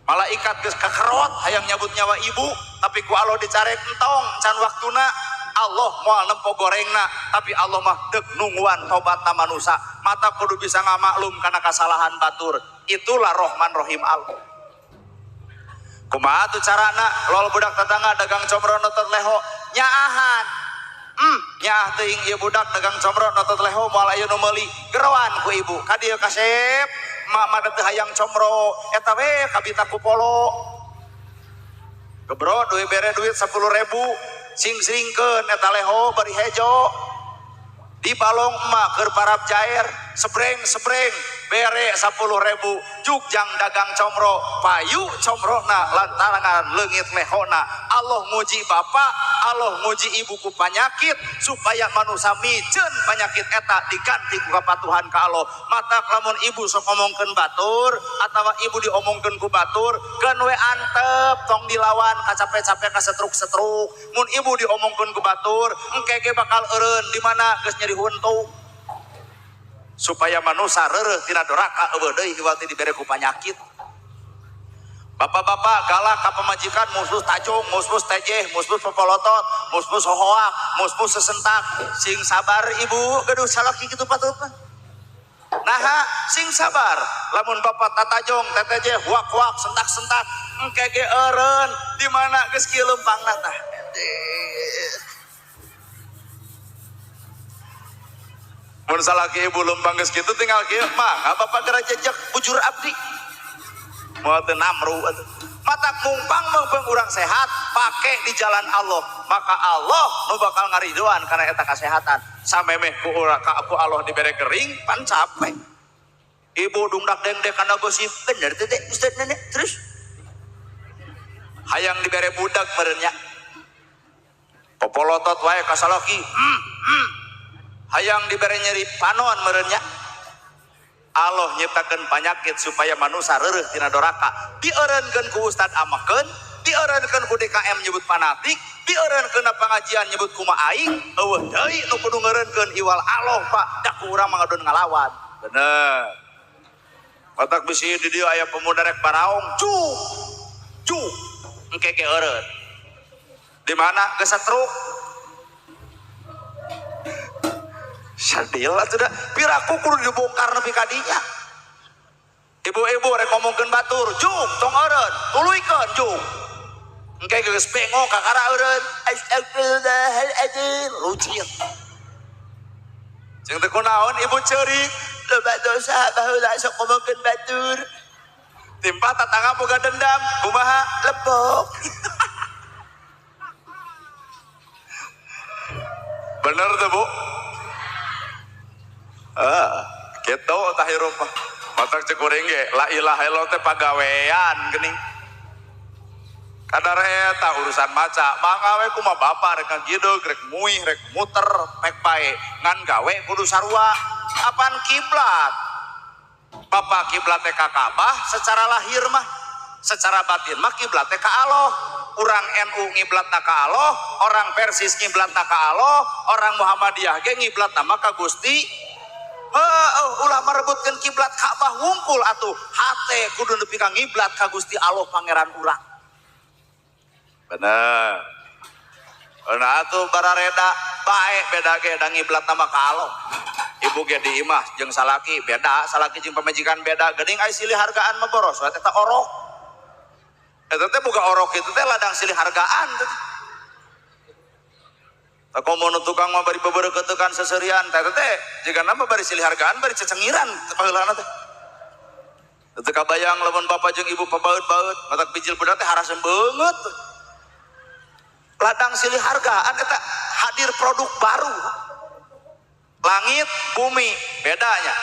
Malaikat geus kakerot hayang nyabut nyawa ibu, tapi ku Allah dicarek entong can waktuna. Allah moal nempo gorengna, tapi Allah mah deuk nungguan tobatna manusa. Mata kudu bisa ngamaklum kana kasalahan batur. Itulah Rahman Rahim Allah. Kumaha tuh carana lol budak tetangga dagang comro notot leho nyaahan. Nyaah teuing ieu budak dagang comro notot leho moal aya nu meuli. Geroan ku ibu ka dieu kasep. Mak mah teu hayang comro eta we kabita ku polo. Gebro duit bere duit 10.000 sing-singkeun eta leho bari hejo. Di balong emak keur parap jair sebreng-sebreng bere 10.000 jugjang dagang comro payu comrona lantaran leungit lehona. Allah nguji bapak, Allah nguji ibu ku panyakit supaya manusia miceun panyakit eta diganti ku kapatuhan ka Allah. Mata lamun ibu sok ngomongkeun batur atawa ibu diomongkeun ku batur keun we antep tong dilawan kacape-cape kasetruk-setruk. Mun ibu diomongkeun ku batur engke ge bakal eureun di mana geus nyeri huntu. Supaya manusia reureuh tina doraka eueuh deui iwal teh dibere ku panyakit. Bapak-bapak galak ka pamajikan musuh tajung, musuh tejeh, musuh pepolotot, musuh hohoak, musuh sesentak. Sing sabar ibu, gaduh salaki kitu patut mah. Naha sing sabar. Lamun bapak tatajong, tetejeh, huak-huak, sentak-sentak, engke ge eureun di mana geus kieu leumpangna tah. Mun salaki ibu lempang geus kitu tinggal kieu mah bapak geura jejek bujur abdi. Moal teu namru atuh. Matak mungpang meungpeung urang sehat pake di jalan Allah, maka Allah nu bakal ngaridoan kana eta kasehatan. Samemeh ku urang ka ku Allah dibere gering pan capek. Ibu dungdak dengdek kana gosip bener teh teh ustaz nenek terus hayang dibere budak meureun nya. Popolotot wae ka salaki. Hayang dibere nyeri panon meureun nya. Allah nyiptakeun panyakit supaya manusia reureuh tina doraka. Dieureunkeun ku ustad amakeun, dieureunkeun ku DKM nyebut fanatik, dieureunkeun na pangajian nyebut kumaha aing, eueuh deui nu kudu ngeureunkeun iwal Allah Pak, da ku urang mah ngadon ngalawan. Bener. Matak bisi di dieu aya pemuda rek baraong, cuk. Cuk. Engke ge eureun. Di mana geus setruk. Sadil atuh da piraku kudu dibongkar nepi ka dinya. Ibu-ibu rek ngomongkeun batur, jung tong eureun, tuluykeun jung. Engke geus bengok kakara eureun. Astagfirullahaladzim, lucit. Jeung teu kunaon ibu ceurik, loba dosa baheula sok ngomongkeun batur. Timpa tatangga boga dendam, kumaha lebok. Bener tuh Bu? Gitu tah hirup mah. Matak cek kuring ge, la ilaha illallah teh pagawean geuning. Kadar eta urusan maca, mangga we kumaha bapa rek ngagideg, rek muih, rek muter, pek bae, ngan gawe kudu sarua. Apan kiblat? Bapak kiblat teh ka Ka'bah secara lahir mah, secara batin mah kiblat teh ka Allah. Urang NU ngiblatna ka Allah, orang Persis ngiblatna ka Allah, orang Muhammadiyah ge ngiblatna mah ka Gusti. Heuh, ulah merebutkeun kiblat Ka'bah wungkul atuh. Hate kudu nepi ka ngiblat ka Gusti Allah pangeran urang. Bener. Nah atuh barareda bae beda ge da ngiblatna mah ka Allah. Ibu ge di imah jeung salaki beda, salaki jeung pamajikan beda. Geuning ai silih hargaan mah boros we eta orok. Eta teh boga orok itu teh ladang silih hargaan teh. Tah komo nu tukang mah bari bebereukeuteukan seserian teh teh jigana mah bari silih hargaan bari cecengiran baheulana teh. Teu kabayang lamun bapa jeung ibu pabaeut-baeut matak bijil budak teh harasem beungeut. Ladang silih hargaan eta hadir produk baru. Langit, bumi, bedanya.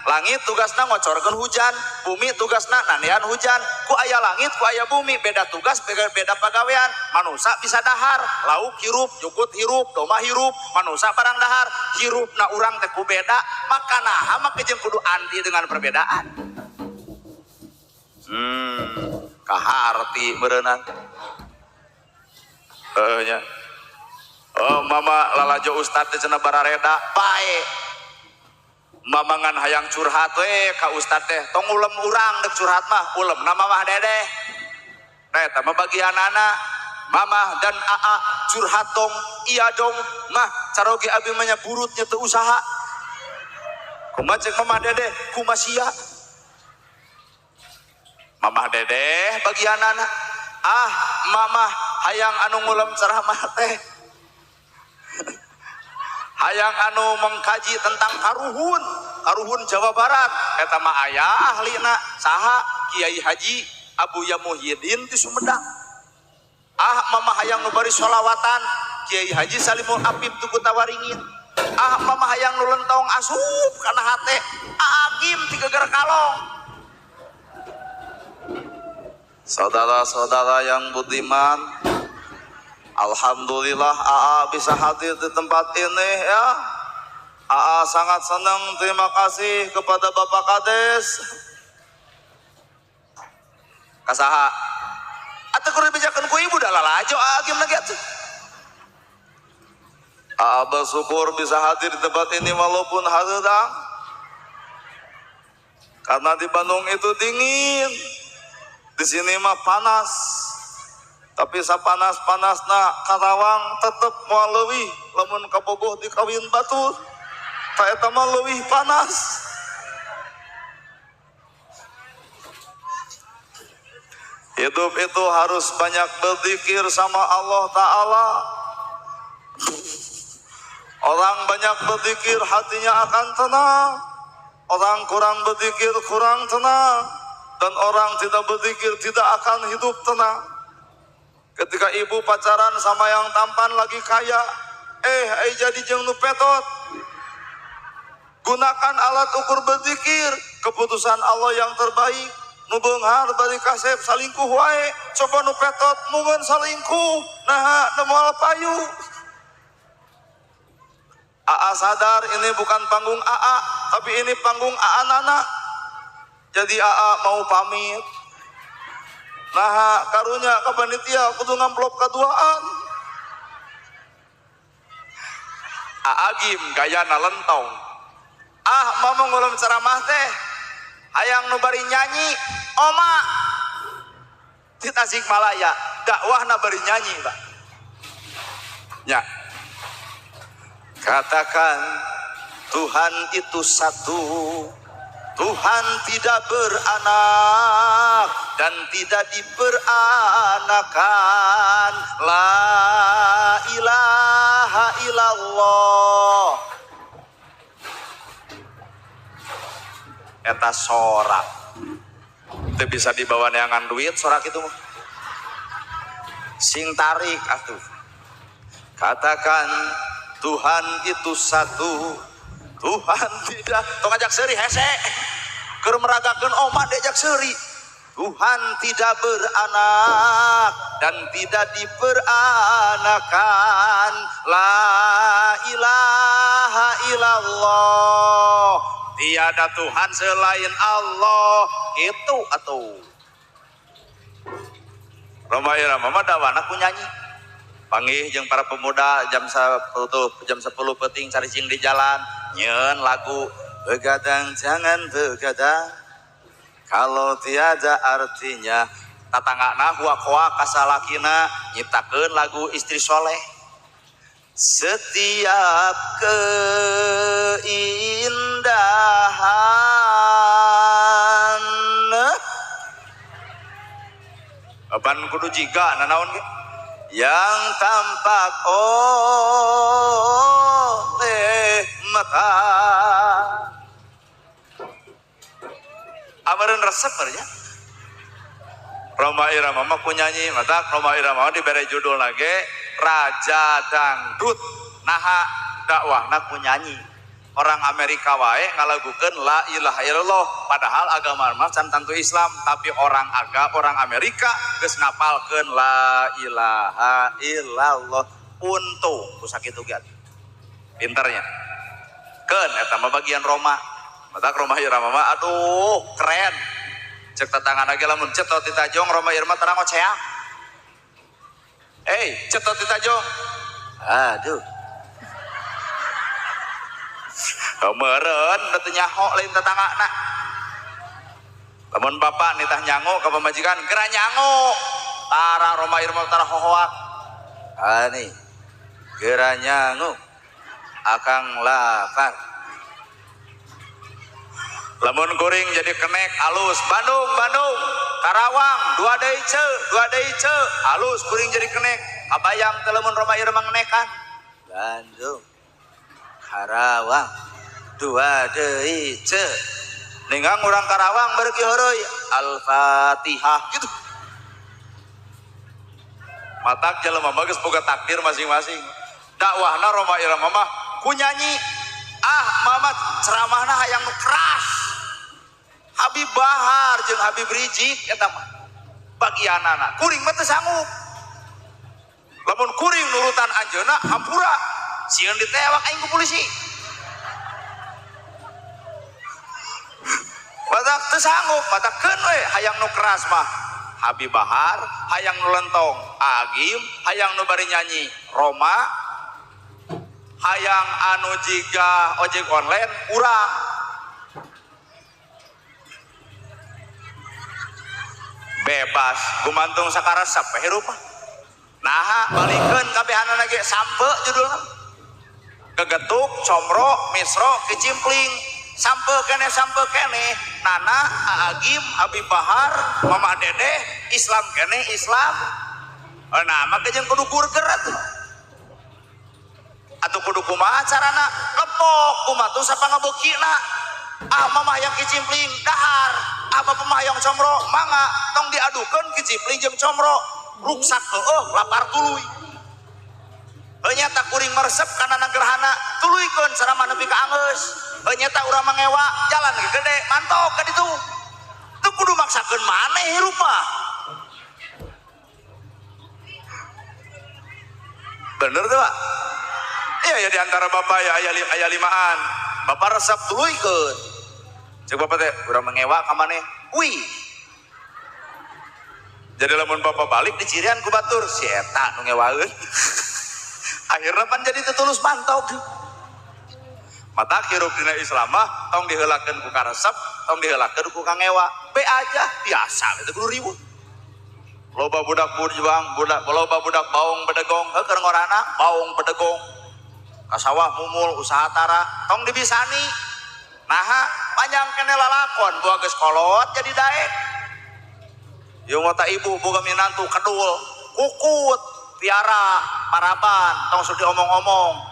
Langit tugasna ngocorkeun hujan, bumi tugasna nandian hujan. Ku aya langit, ku aya bumi, beda tugas, beda pagawean. Manusa bisa dahar, lauk hirup, jukut hirup, domba hirup, manusa barang dahar. Hirupna urang teh ku beda, maka naha make jeung kudu anti dengan perbedaan. Kaharti meureunang. Heuh nya. Oh, mama lalajo ustad teh cenah barareda, bae. Mama ngan hayang curhat we ka ustad teh, tong ulem urang dek curhat mah, ulemna mamah dedeh. Nah eta mah bagianana mamah dan aa curhat dong, iya dong, mah caroge abi mah nya burutnya teu usaha. Kumaha cek mamah dedeh, kumaha sia. Mamah dedeh bagianana. Ah, mamah hayang anu ngulem ceramah teh. Hayang anu mengkaji tentang karuhun, karuhun Jawa Barat. Eta mah aya ahlina saha Kiai Haji Abuya Muhyiddin di Sumedang. Ah, mama hayang nu bari sholawatan Kiai Haji Salimul Apip tu Kutawaringin. Ah, mama hayang nu lentong asup kana hate Agim ti geger kalong. Saudara-saudara yang budiman, alhamdulillah AA bisa hadir di tempat ini ya. AA sangat senang, terima kasih kepada Bapak Kades. Kasaha? Atuh kudu dibejakeun ku ibu dah lalajo AA gim lagi atuh. AA bersyukur bisa hadir di tempat ini walaupun hareudang. Karena di Bandung itu dingin. Di sini mah panas. Tapi sapanas-panasna Karawang tetep moal leuwih lamun kabogoh dikawin batur. Ta eta mah leuwih panas. Hidup itu harus banyak berzikir sama Allah Ta'ala. Orang banyak berzikir hatinya akan tenang. Orang kurang berzikir kurang tenang. Dan orang tidak berzikir tidak akan hidup tenang. Ketika ibu pacaran sama yang tampan lagi kaya, jadi jeung nu petot. Gunakan alat ukur berzikir, keputusan Allah yang terbaik. Nu beunghar bari kasep salingkuh wae, coba nu petot mungeun salingkuh, naha nu moal payu. AA sadar ini bukan panggung AA, tapi ini panggung AA Nana. Jadi AA mau pamit. Nah, karunya ke panitia kudu ngamplop kaduaan. AA gim gayana lentong. Ah, mama ngulem ceramah teh. Hayang nu bari nyanyi, oma di Tasikmalaya. Dakwahna bari nyanyi, Pak. Ya. Katakan Tuhan itu satu, Tuhan tidak beranak dan tidak diperanakan. La ilaha illallah. Eta sorak. Teu bisa dibawa neangan duit sorak itu mah. Sing tarik atuh. Katakan Tuhan itu satu, Tuhan tidak, tong ajak seuri hese. Keur meragakeun omat diajak seuri. Tuhan tidak beranak dan tidak diperanakan. La ilaha illallah. Tiada Tuhan selain Allah. Itu atuh. Rhoma Irama mah dawana ku nyanyi. Panggih jeung para pemuda jam 10 peuting caricing di jalan nyeun lagu begadang jangan begadang kalau tiada artinya. Tatanggana huak-huak kasalakina nyiptakeun lagu istri soleh. Setiap keindahan ban kudu jiga nanaon ge yang tampak oleh mata. Ameureun resep nya. Rhoma Irama mah ku nyanyi, matak Rhoma Irama dibere judul lagi Raja Dangdut. Naha dakwahna ku nyanyi. Orang Amerika wae ngalagukeun la ilaha illallah, padahal agama mah can tantu Islam, tapi orang Amerika geus ngapalkeun la ilaha illallah. Untung ku sakitu ge pinternya. Keun eta mah bagian Roma. Matak Rhoma Irama mah aduh keren. Cek tatangana ge lamun cetot ti tajong Rhoma Irama terang oceak. Cetot ti tajong. Aduh. Meureun teu nyaho lain tetanggana. Lamun bapak nitah nyango ka pamajikan, geura nyango. Tara Rhoma Irama tara hohoak. Ani geura nyango. Akang lapar. Lamun kuring jadi kenek alus Bandung Bandung Karawang dua deui ce dua deui ce alus kuring jadi kenek. Kabayang teu lamun Rhoma Irama ngenekan. Bandung Karawang dua deui ce ninggang urang Karawang beuki heureuy Al-Fatihah gitu. Matak jelema mah geus boga takdir masing-masing. Dakwahna Rhoma Irama mah ku nyanyi. Ah mama ceramahna hayang nu keras. Habib Bahar jeung Habib Rizik eta mah bagianana. Kuring mah teu sanggup. Lamun kuring nurutan anjeunna hampura sieun ditewak aing ku polisi. Batak teu sanggup, batak keun we hayang nu keras mah Habib Bahar, hayang nu lentong Agim, hayang nu bari nyanyi Roma, hayang anu jiga ojek online urang. Bebas gumantung sakaresep we hirup mah. Naha balikeun kabehanana ge sampe judulna. Gegetuk, comro, misro, kicimpling, sampe kene Nana, Agim, Habib Bahar, Mama Dedeh, Islam kene Islam. Nah, maka jeung kudu burger atuh. Atuh kudu kumaha carana? Lepok kumaha tuh sapa ngabokina. Ah mama yang kicimpling dahar, ah bapak mah yang comro, mangga tong diadukeun kicimpling jeung comro. Ruksak heueuh lapar tuluy. Nyata kuring meresep kana gerhana tuluykeun ceramah nepi ka anggeus. Nyata urang mangewa jalan ge gede mantok ka ditu. Teu kudu maksakeun maneh hirup mah. Bener tuh Pak? Iya ya di antara bapak ya aya limaan. Bapak resep tuluykeun. Cek bapak teh urang mangewa ka maneh. Wih. Jadi lamun bapak balik dicirian ku batur si eta nu ngewaeun. Akhirnya pan jadi tetulus mantok. Mata hirup dina Islam mah tong diheulakeun ku karesep, tong diheulakeun ku kangewa. Be aja biasa itu kudu ribut. Loba budak berjuang, loba budak baung bedegong, heuh keur ngorana baung bedegong. Ka sawah mumul usaha tara, tong dibisani. Naha panjang kene lalakon buah geus kolot jadi daek. Ieu mah ibu boga minantu kedul, kukut, piara, paraban, tong sok diomong-omong.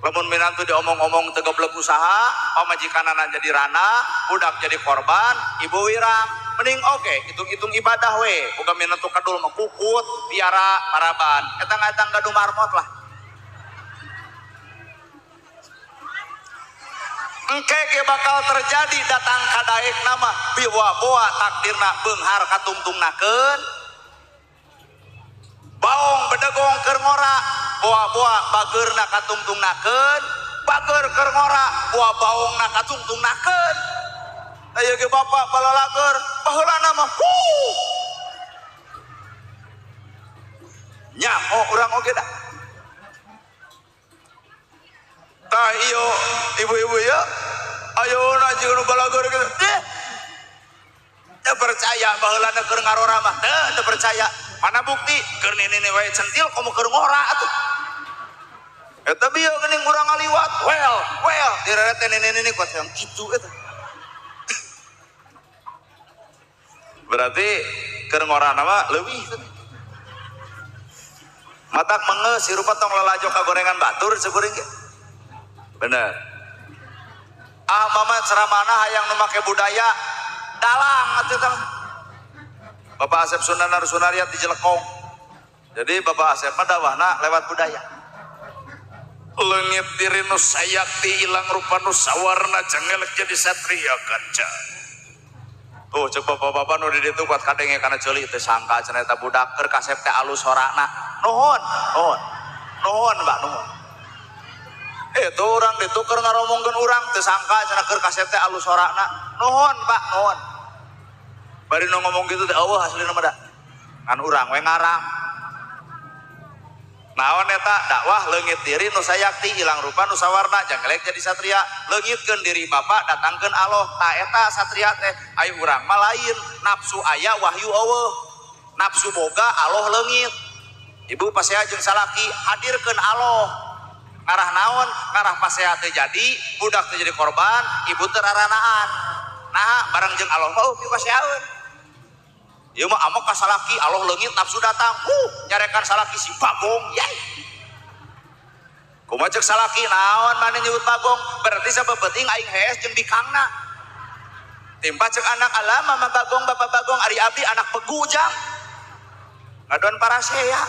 Lamun minantu diomong-omong teu goblok usaha, pamajikanana jadi rana, budak jadi korban, ibu wirang. Mending oke, hitung-hitung ibadah we, boga minantu kedul mah kukut, piara, paraban. Eta ngatang gaduh marmot lah. Engke ge bakal terjadi datang kadaek nama biwa-boa takdirna beunghar katungtungnakeun. Baong bedegong keur ngora, boa-boa bageurna katungtungnakeun, bager keur ngora, boa baongna katungtungnakeun. Aya ge bapak balalager, baheulana mah huh. Nyaho urang oge da. Tah ieu ibu-ibu ya, ayeuna jeung nu balager kitu. Teh teu percaya baheulana keur ngarora mah, teu percaya. Mana bukti? Keur nini wae centil komo keur ngora atuh. Eta bieu geuning urang ngaliwat, well direret teh nini-nini kuat yang kitu eta. Berarti keur ngorana mah leuwih. Matak mengeus hirup tong lalajo ka gorengan batur seukuring ge. Bener. Ah mama ceramana hayang nu make budaya dalang atuh teh. Bapak Asep Sunanar Sunaryat di Jelekong. Jadi Bapak Asep mah dakwahna lewat budaya. Leungit diri nu sayakti ilang rupa nu sawarna jangelek jadi satria kaca. Tuh cek bapak-bapak nu di ditu kuat kadenge kana ceuli teu sangka cenah eta budak keur kasep teh alus sorana. Nuhun, nuhun. Nuhun, Pak, nuhun. Itu orang ditu keur ngaromongkeun urang teu sangka cenah keur kasep teh alus sorana. Nuhun, Pak, nuhun. Bari nu ngomong gitu teh eueuh aslina mah da. Ngan urang we ngarang. Naon eta dakwah leungit diri nu sayakti ilang rupa nu sawarna jangelek jadi satria. Leungitkeun diri bapak datangkeun Allah. Ta eta satria teh ayo urang mah lain, nafsu aya wahyu eueuh. Nafsu boga Allah leungit. Ibu pasea jeung salaki hadirkeun Allah. Ngarah naon? Ngarah pasea teh jadi, budak teh jadi korban, ibu teh raranaan. Nah, bareng jeung Allah mah eueuh paseaeun. Ieu mah amok ka salaki, Allah leungit nafsu datang. Nyarekan salaki si bagong, yai. Kumaha ceuk salaki naon maneh nyebut bagong? Berarti sabebeting aing hees jeung bikangna. Timpa ceuk anak alah mama bagong, bapak bagong, ari abdi anak pegujang. Ngadon parasea.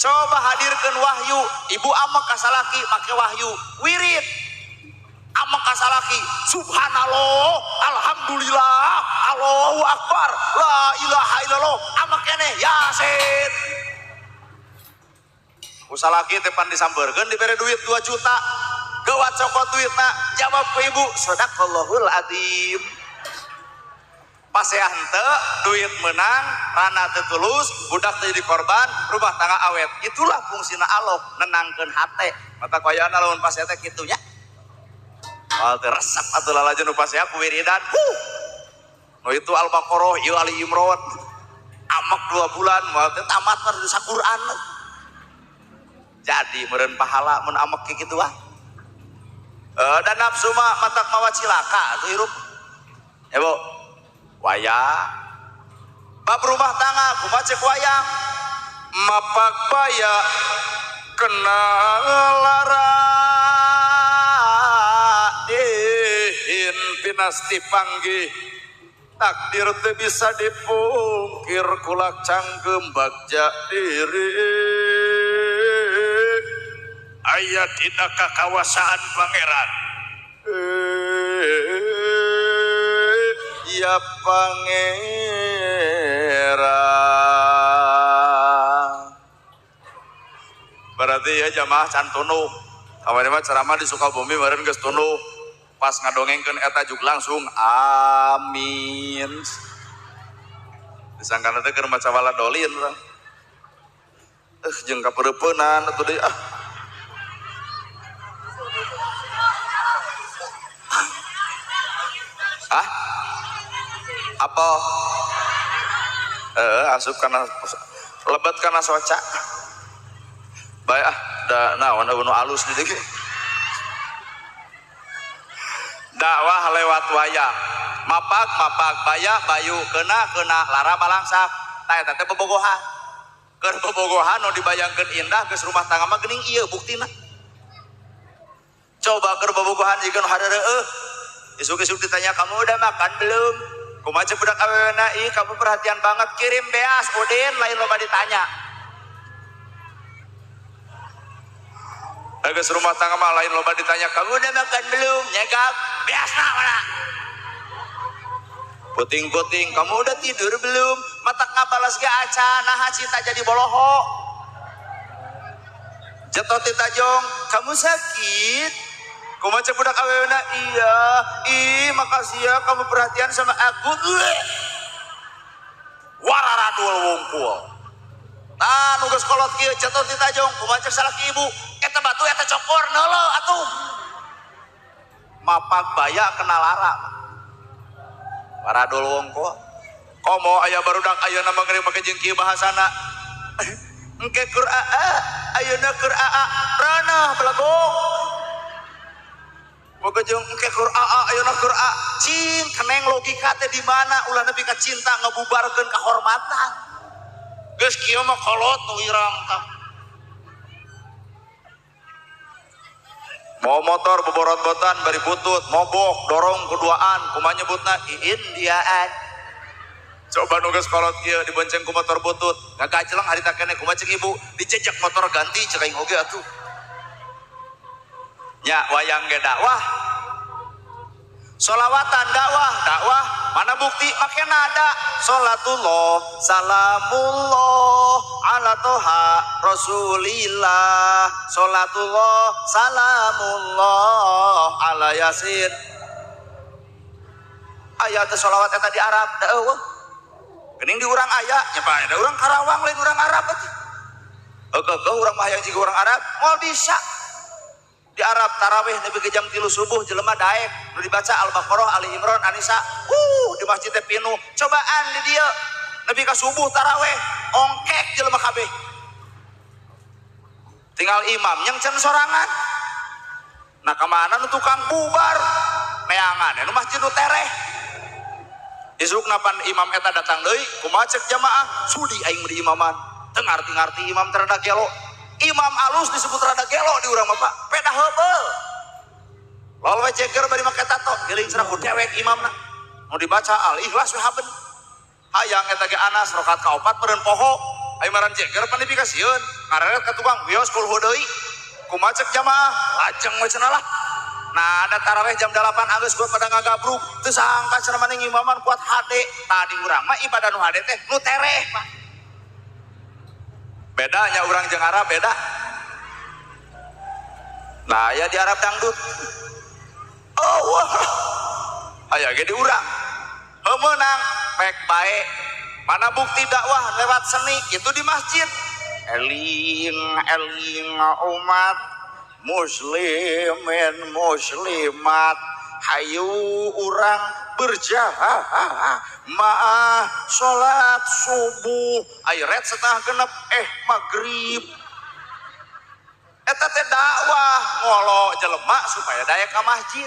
Coba hadirkeun wahyu, ibu amok ka salaki make wahyu, wirid. Amok ka salaki, subhanallah, alhamdulillah, Allahu akbar, la ilaha illallah, amak keneh yasin. Ku salaki teh pan disampeurkeun dibere duit 2 juta. Geuwat cokot duitna, jawab ku ibu, sadaqallahul azim. Pasea henteu, duit menang, rana teu tulus, budak teu jadi korban, rumah tangga awet. Itulah fungsina Allah, nenangkeun hate. Mata koyana lamun pasea teh kitu nya. Moal teu resep atuh lalajo nu pasea ku wiridan. Huh. Nu itu Al-Baqarah, ieu Ali Imran. Amek 2 bulan moal teu tamat mah saquran. Jadi meureun pahala mun amek kitu ah. Dan nafsu mah matak mawa cilaka atuh hirup. Ya Bu. Wayang. Bab rumah tangga kumaha cek wayang? Mapak baya kena lara dihin pinasti panggih takdir teu bisa dipungkir kulak cangkem bagja diri aya dina kakawasaan pangeran ya pangeran. Berarti ya jamaah can tunuh. Kamari mah ceramah di Sukabumi meureun geus tunuh. Pas ngadongengkeun eta juk langsung amin. Disangkana teh keur maca waladolin urang. Jeung kapeureupeunnan atuh deui ah. Ah? Apa? Asup kana lebet kana soca. Bae ah da naon nu alus di dieu. Dakwah lewat wayang. Mapak mapak baya bayu kena kena lara balangsak. Tah eta teh bobogohan. Keur bobogohan nu dibayangkeun indah geus rumah tangga mah geuning ieu buktina. Coba keur bobogohan jeung hareureureuh. Isuk-isuk ditanya kamu udah makan belum? Kumaha cek budak awewena, ih kamu perhatian banget kirim beas Udin lain loba ditanya. Geus rumah tangga mah lain loba ditanya kamu udah makan belum? Nyegap beasna mana? Puting-puting kamu udah tidur belum? Matak ngabalas ge acan nah cinta jadi boloho. Jetot tajong kamu sakit? Kumaha cek budak awewena, iya, ih makasih ya kamu perhatian sama aku. Wararadul wungkul. Nah, nu geus kolot kieu cetot di tajong, kumaha cek salaki ibu, eta batu eta cokor neuleuh atuh. Mapak baya kena lara. Waradul wungkul. Komo aya barudak ayeuna mah ngeureun make jeung kieu bahasana. Engke keur aa, ayeuna keur aa, ranah belegong. Boga jeung engke keur aa ayeuna keur a cing keneng logika teh di mana ulah nepi ka cinta ngabubarkeun kahormatan. Geus kieu mah kolot nu irang tah. Mau motor boborot-botan bari butut, mobok, dorong keduaan, kumaha nyebutna Indiaan. Coba nu geus kolot kieu dibonceng ku motor butut, ngagajeleng harita keneh kumaha cek ibu, dijejek motor ganti cek aing oge atuh. Ya wayang ge dakwah. Solawatan dakwah, dakwah mana bukti make nada salatullah salamullah ala toha rasulillah salatullah salamullah ala yasin. Aya teh solawat eta di Arab da eueuh. Geuning di urang aya nya bae da urang Karawang lain urang Arab atuh. Heuh urang mah hayang jiga urang Arab moal bisa. Di Arab tarawih nepi ke jam 3 subuh jelema daek nu dibaca Al-Baqarah, Ali Imran, An-Nisa. Di masjid teh pinuh. Cobaan di dieu nepi ka subuh tarawih ongkek jelema kabeh. Tinggal imam yang can sorangan. Nah kamana nu tukang bubar neangan nu masjid nu tereh. Isuk napan imam eta datang deui kumaha cek jamaah sudi aing di imaman. Teu ngarti-ngarti imam teh rada gelo. Imam alus disebut rada gelo di urang mah Pak. Peda heubeul. Lol we ceker bari make tato, geuling cenah ku dewek imamna. Nu dibaca Al-Ikhlas we haben. Hayang eta ge Anas rakaat kaopat meureun poho. Aing maran ceker pan dipikasieun. Ngareret ka tukang wios kulhu deui. Kumaha cek jamaah? Lajeng we cenah lah. Nah, ada taraweh jam 8 anggeus kuat pada ngagabruk. Teu sangka cenah maneh ngimaman kuat hade. Tadi urang mah ibadah nu hade teh nu tereh, Pak. Bedanya orang jeung Arab beda. Nah, aya di Arab dangdut. Oh, wah. Aya ge di urang. Heuh meunang pek bae. Mana bukti dakwah lewat seni itu di masjid. Eling eling umat muslimin muslimat hayu urang berjamaah salat subuh ayret setengah genep maghrib eta teh dakwah ngolo jelema supaya daya ka masjid.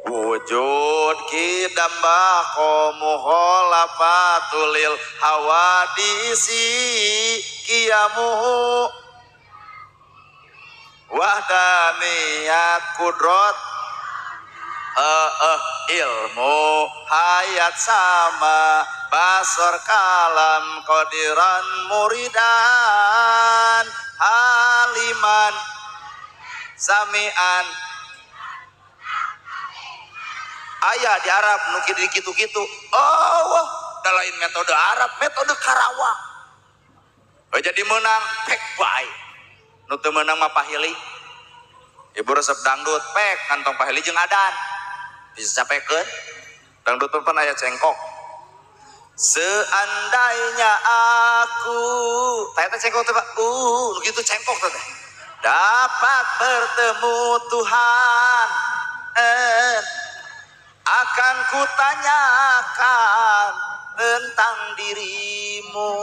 Wujud kidam baqo mukhalafatulil hawadisi kiamuhu wahdaniyat kudrot ilmu hayat sama basor kalam qadiran muridan haliman samian. Aya di Arab nu kitu-kitu. Oh, wah, da lain metode Arab, metode Karawang. Oh, jadi menang pek bae. Nu teu meunang mah pahili. Ibu resep dangdut pek kantong pahili jeung adan. Bisa sapekeun. Dangdut pun aya cengkok. Seandainya aku, tah eta cengkok teh Pak. Nu kitu cengkok teh. Dapat bertemu Tuhan. Akan kutanyakan tentang dirimu.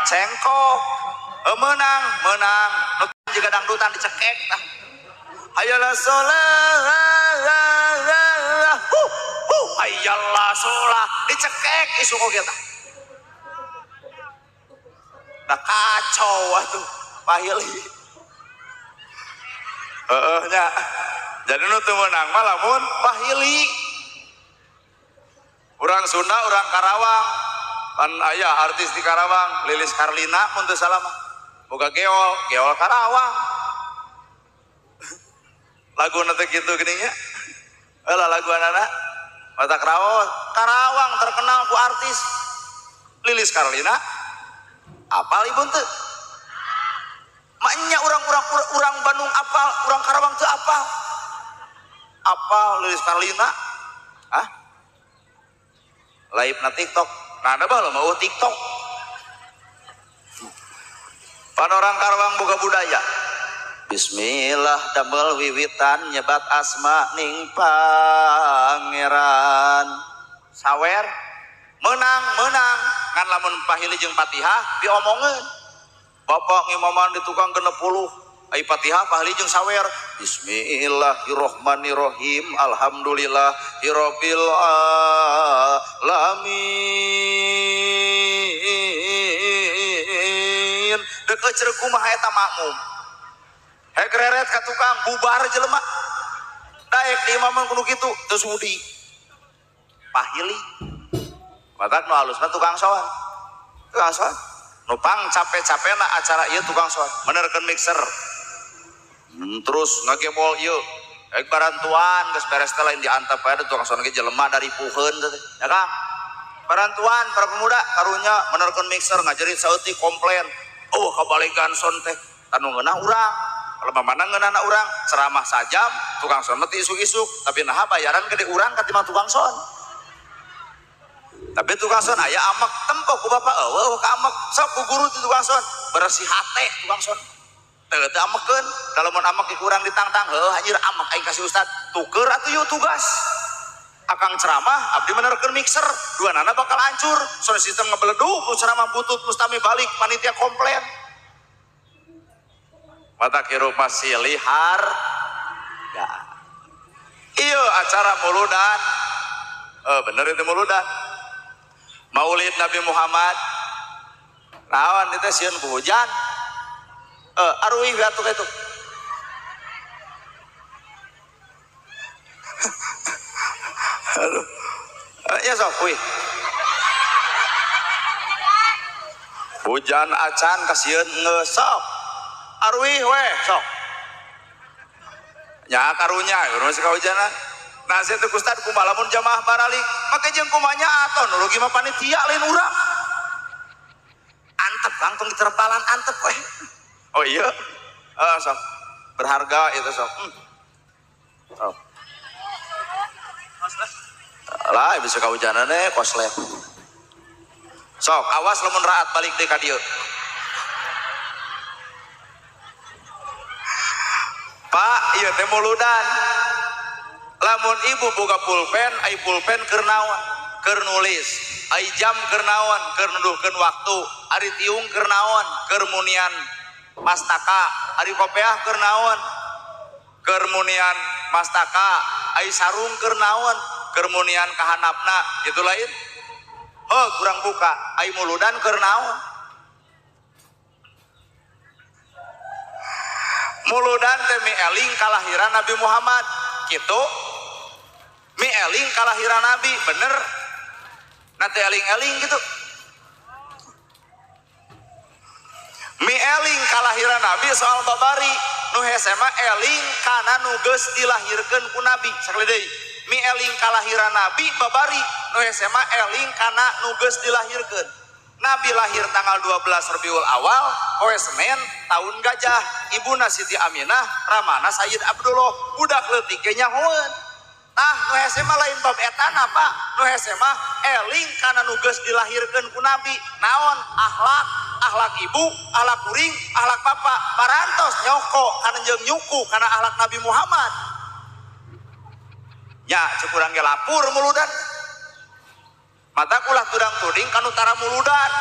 Cengkok menang menang nu juga dangdutan dicekek tah. Hayalah sholat, hayalah sholat, dicekek isu oge tah. Nah kacau atuh pahili. Heeh nya. Jadi nu teu meunang mah lamun pahili. Urang Sunda, urang Karawang. Pan aya artis di Karawang, Lilis Karlina mun teu salah mah. Boga geol, geol Karawang. Lagu nanti gitu gininya. Lah lagu anak-anak mata Karawang, Karawang terkenal ku artis Lilis Karlina. Apal ibu teu? Maknya orang Bandung apal, orang Karawang teu apal. Apal Lilis Karlina? Hah? Live na TikTok. Nah, ada bah lo mau TikTok. Pan orang Karawang boga budaya. Bismillah damel wiwitan nyebat asma ning pangeran. Sawer menang menang kan lamun pahili jeung Fatihah diomongeun. Bapak ngimaman di tukang 60. Ai Fatihah pahili jeung sawer. Bismillahirrahmanirrahim. Alhamdulillahirabbil alamin. Dek eceuk kumaha eta makmum. Hek reret ka tukang bubar jelema. Daek di imaman kudu kitu teu sudi. Pahili. Matak nu alusna tukang soan. Tukang soan. Nu pang cape-capena acara ieu tukang soan, menerkeun mixer. Terus ngagebol ieu. Hek barantuan geus beres teh lain diantep bae tukang soan ge jelema dari puheun teh. Ya Kang. Barantuan para pemuda karunya menerkeun mixer ngajerit saeutik komplain. Oh kabalikan son teh tanu ngeunah urang. Kalau mana ngeunana urang ceramah sajam tukang son mah isuk-isuk tapi naha bayaran gede urang katimbang tukang son. Tapi tukang son aya amek tempo ku bapak eueuh ka amek sok ku guru ti tukang son bersih hate tukang son. Teu teu amekeun da lamun amek kurang ditangtang heuh anjir amek aing kasih ustad tuker atuh yeuh tugas. Akang ceramah abdi menerkeun mixer dua nana bakal hancur sound system ngebeledug ku ceramah butut mustami balik panitia komplain. Mata hirup masih lihar ya. Iyo acara muludan bener itu muludan Maulid Nabi Muhammad naon itu sieun ku hujan aruih atuh itu aduh ya sok wih hujan acan kasieun ngesok arwih weh sok nya karunya urang masih kahujanan nah saya teh ustad kumaha lamun jamaah baralik make jeung kumanya atuh nu rugi mah panitia lain urang antep Kang tong diterpalan antep weh oh iya sok berharga itu sok oh. Lah bisa kahujanan eh koslet sok awas lamun raat balik deui ka dieu. Pak, ieu teh muludan. Lamun ibu boga pulpen, ai pulpen keur naon? Keur nulis. Ai jam keur naon? Keur nuduhkeun waktu. Ari tiung keur naon? Keur munian mastaka. Ari kopeah keur naon? Keur munian mastaka. Ai sarung keur naon? Keur munian kahanapna. Itu lain. Heuh, kurang buka. Ai muludan keur naon? Muludan teh mi eling kalahiran Nabi Muhammad gitu mi eling kalahiran Nabi bener nanti eling-eling gitu mi eling kalahiran Nabi soal babari nu hese mah eling kana nu geus dilahirkeun ku Nabi sakali deui mi eling kalahiran Nabi babari nu hese mah eling kana nu geus dilahirkeun. Nabi lahir tanggal 12 Rabiul Awal, poe Senin, tahun gajah. Ibuna Siti Aminah, ramana Sayyid Abdullah, budak leutik ge nyahoeun. Tah nu hese mah lain bab etana Pak, nu hese mah eling kana nu geus dilahirkeun ku Nabi. Naon akhlak, akhlak ibu, akhlak kuring, akhlak bapak, parantos nyoko kana jeung nyuku kana akhlak Nabi Muhammad. Ya cek urang ge lapur muludan. Mata ulah tudang tuding kanu tara muludan.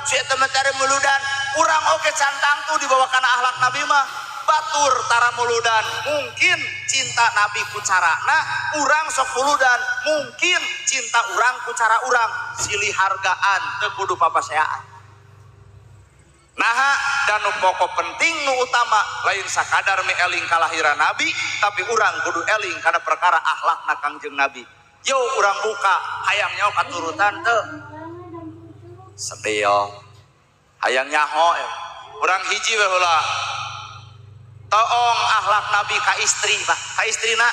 Si eta mah tara muludan, urang oge can tangtu dibawa kana akhlak Nabi mah. Batur tara muludan, mungkin cinta Nabi ku carana, urang sok muludan, mungkin cinta urang ku cara urang, silih hargaan teu kudu papaseaan. Naha dan nu pokok penting nu utama lain sakadar meeling kalahiran Nabi, tapi urang kudu eling kana perkara akhlakna Kangjeng Nabi. Yo urang buka hayang nyaho katurutan teu sedeo hayang nyaho urang hiji we heula. Toong akhlak Nabi ka istri, Pak, ka istrina.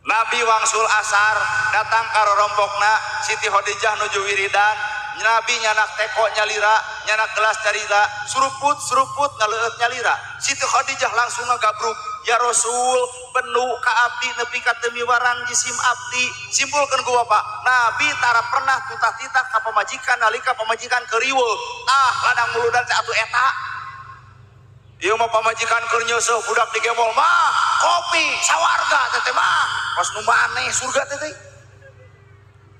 Nabi wangsul asar datang ka rorompokna Siti Khadijah nuju wiridan. Nabi nyanak teko nyalira, nyanak gelas nyalira, suruput suruput ngaleueut nyalira. Siti Khadijah langsung ngagabruk, ya Rasul, benu ka abdi nepi ka teu miwarang jisim abdi. Simpulkeun ku Bapak, Nabi tara pernah tutah-titah ka pamajikan nalika pamajikan keur riweuh. Ah, ladang muludan teh atuh eta. Ieu mah pamajikan keur nyeuseuh budak digemol mah kopi sawarga teh teh mah kos nu maneh surga teh teh.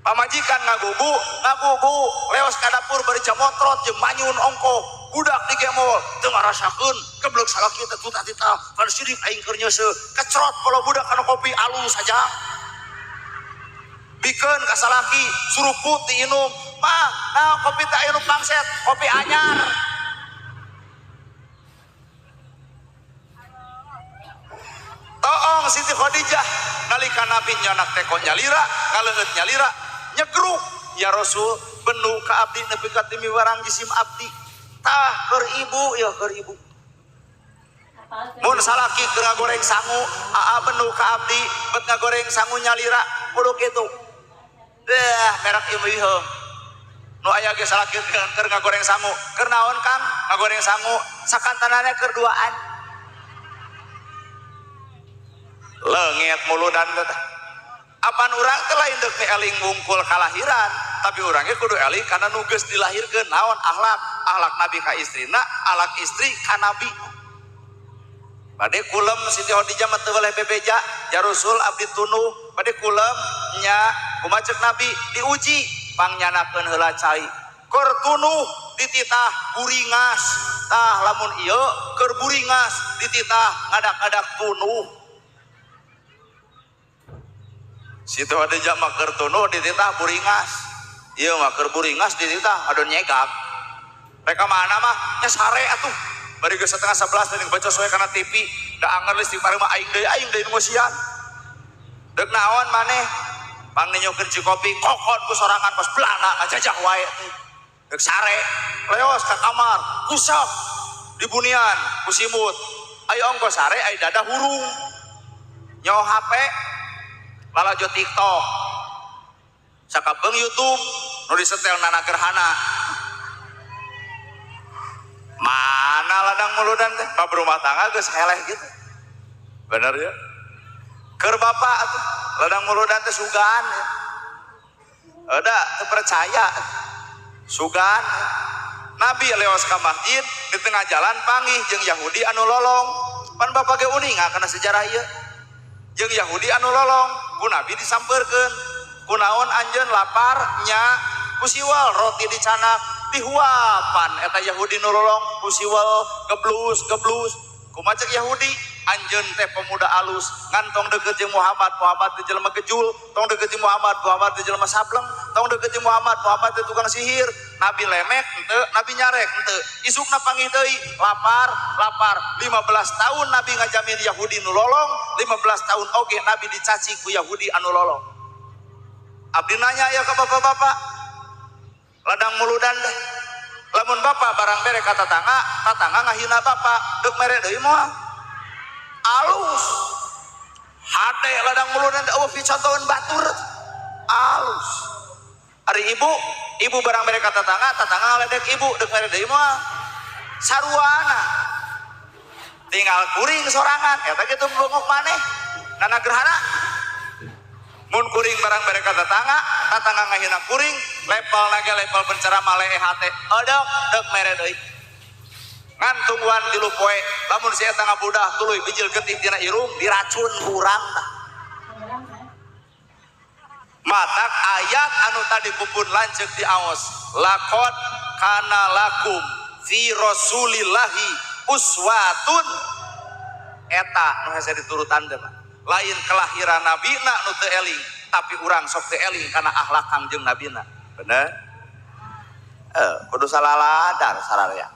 Pamajikan ngagugu ngagugu leos ka dapur bari jamotrot jeung manyun ongko budak digemol teu ngarasakeun geblek salaki teh tutah titah kan sirik aing keur nyeuseuh kecrot kalau budak kana kopi alus aja bikeun ka salaki suruput diinum mah nah kopi teh anu pangset kopi anyar. Toong Siti Khadijah nalika Nabi nyanak teko nyalira ngaleueut nyalira nyegruk ya Rasul benu ka abdi nepi ka teu miwarang jisim abdi tah keur ibu ya keur ibu mun salaki keur ngagoreng sangu aa benu ka abdi bet ngagoreng sangu nyalira kudu kitu deh merek ieu ieu nu aya ge salaki keur ngagoreng sangu keur naon Kang ngagoreng sangu sakantanana keur duaan leungit muludan teh. Apan urang teh lain deuk eling wungkul kalahiran, tapi urang ge kudu eling kana nu geus dilahirkeun naon akhlak, akhlak Nabi ka istrina, akhlak istri ka Nabi. Bade kulem Siti Khadijah mah teu boleh bebeja, ya Rasul abdi tunuh, bade kulem nya kumaha ceuk Nabi diuji pangnyandakeun heula cai. Keur tunuh dititah buringas, tah lamun ieu keur buringas dititah ngadak-ngadak tunuh. Siti Khadijah mah keur tunuh dititah buringas. Ieu mah keur buringas dititah ado nyegak. Rek ka mana mah nya sare atuh. Bari geus 10:30 teh baca soe kana TV, da anger listrik mah aing deui nu ngeusian. Deuk naon maneh? Pang ninyokeun kopi kokon ku sorangan pas belana ngajajah wae teh. Deuk sare leos ka kamar, kusap dibunian ku simut. Ayo ongko sare ai dada hurung. Nyaho HP lalajo TikTok, sakabeung YouTube, nu disetel nana gerhana. Mana ladang muludan teh, bab rumah tangga geus heleh gitu. Bener ya? Keur bapak atuh, ladang muludan teh sugan. Ada teu percaya. Sugan. Nabi leos ka masjid di tengah jalan panggih jeung Yahudi anu lolong. Pan bapak ge uninga kana sejarah ieu. Jeung Yahudi anu lolong, ku Nabi disampeurkeun. Kunaon anjeun lapar nya ku siwal roti dicanak dihuapan eta Yahudi nu lolong ku siwal geblus geblus. Kumaha ceuk Yahudi anjeun teh pemuda alus ngan tong deukeut jeung Muhammad, Muhammad teh jelema gejul, tong deukeut jeung Muhammad, Muhammad teh jelema sableng, tong deukeut jeung Muhammad, Muhammad teh tukang sihir. Nabi lemek henteu, Nabi nyarek henteu. Isukna panggih deui lapar, lapar. 15 tahun Nabi ngajamin Yahudi nu lolong, 15 tahun oge Nabi dicaci ku Yahudi anu lolong. Abdi nanya ya ke bapak-bapak, ladang muludan teh. Lamun bapak barang mere ka tatangga, tatangga ngahina bapak, deuk mere deui moal. Alus. Hade ladang muludan teh eueuh picontoeun batur. Alus. Ari ibu, ibu barang mere ka tatangga, tatangga ngaledek ibu, deuk mere deui moal. Saruana. Tinggal kuring sorangan, eta kitu bengok maneh. Nana gerhana. Mun kuring barang mere ka tatangga, tatangga ngahina kuring, level nage level penceramah leeh hate. Odok deuk mere deui. Ngan tungguan 3 poe, lamun si eta ngabudah tuluy bijil getih tina irung diracun ku urang tah. Matak ayat anu tadi kupun lanceuk di aos laqad kana lakum fi rasulillahi uswatun eta nu hese diturutan teh lain kelahiran nabina nu teu eling tapi urang sok teu eling kana akhlak Kangjeng nabina. Bener? Kudu salaladar sararea.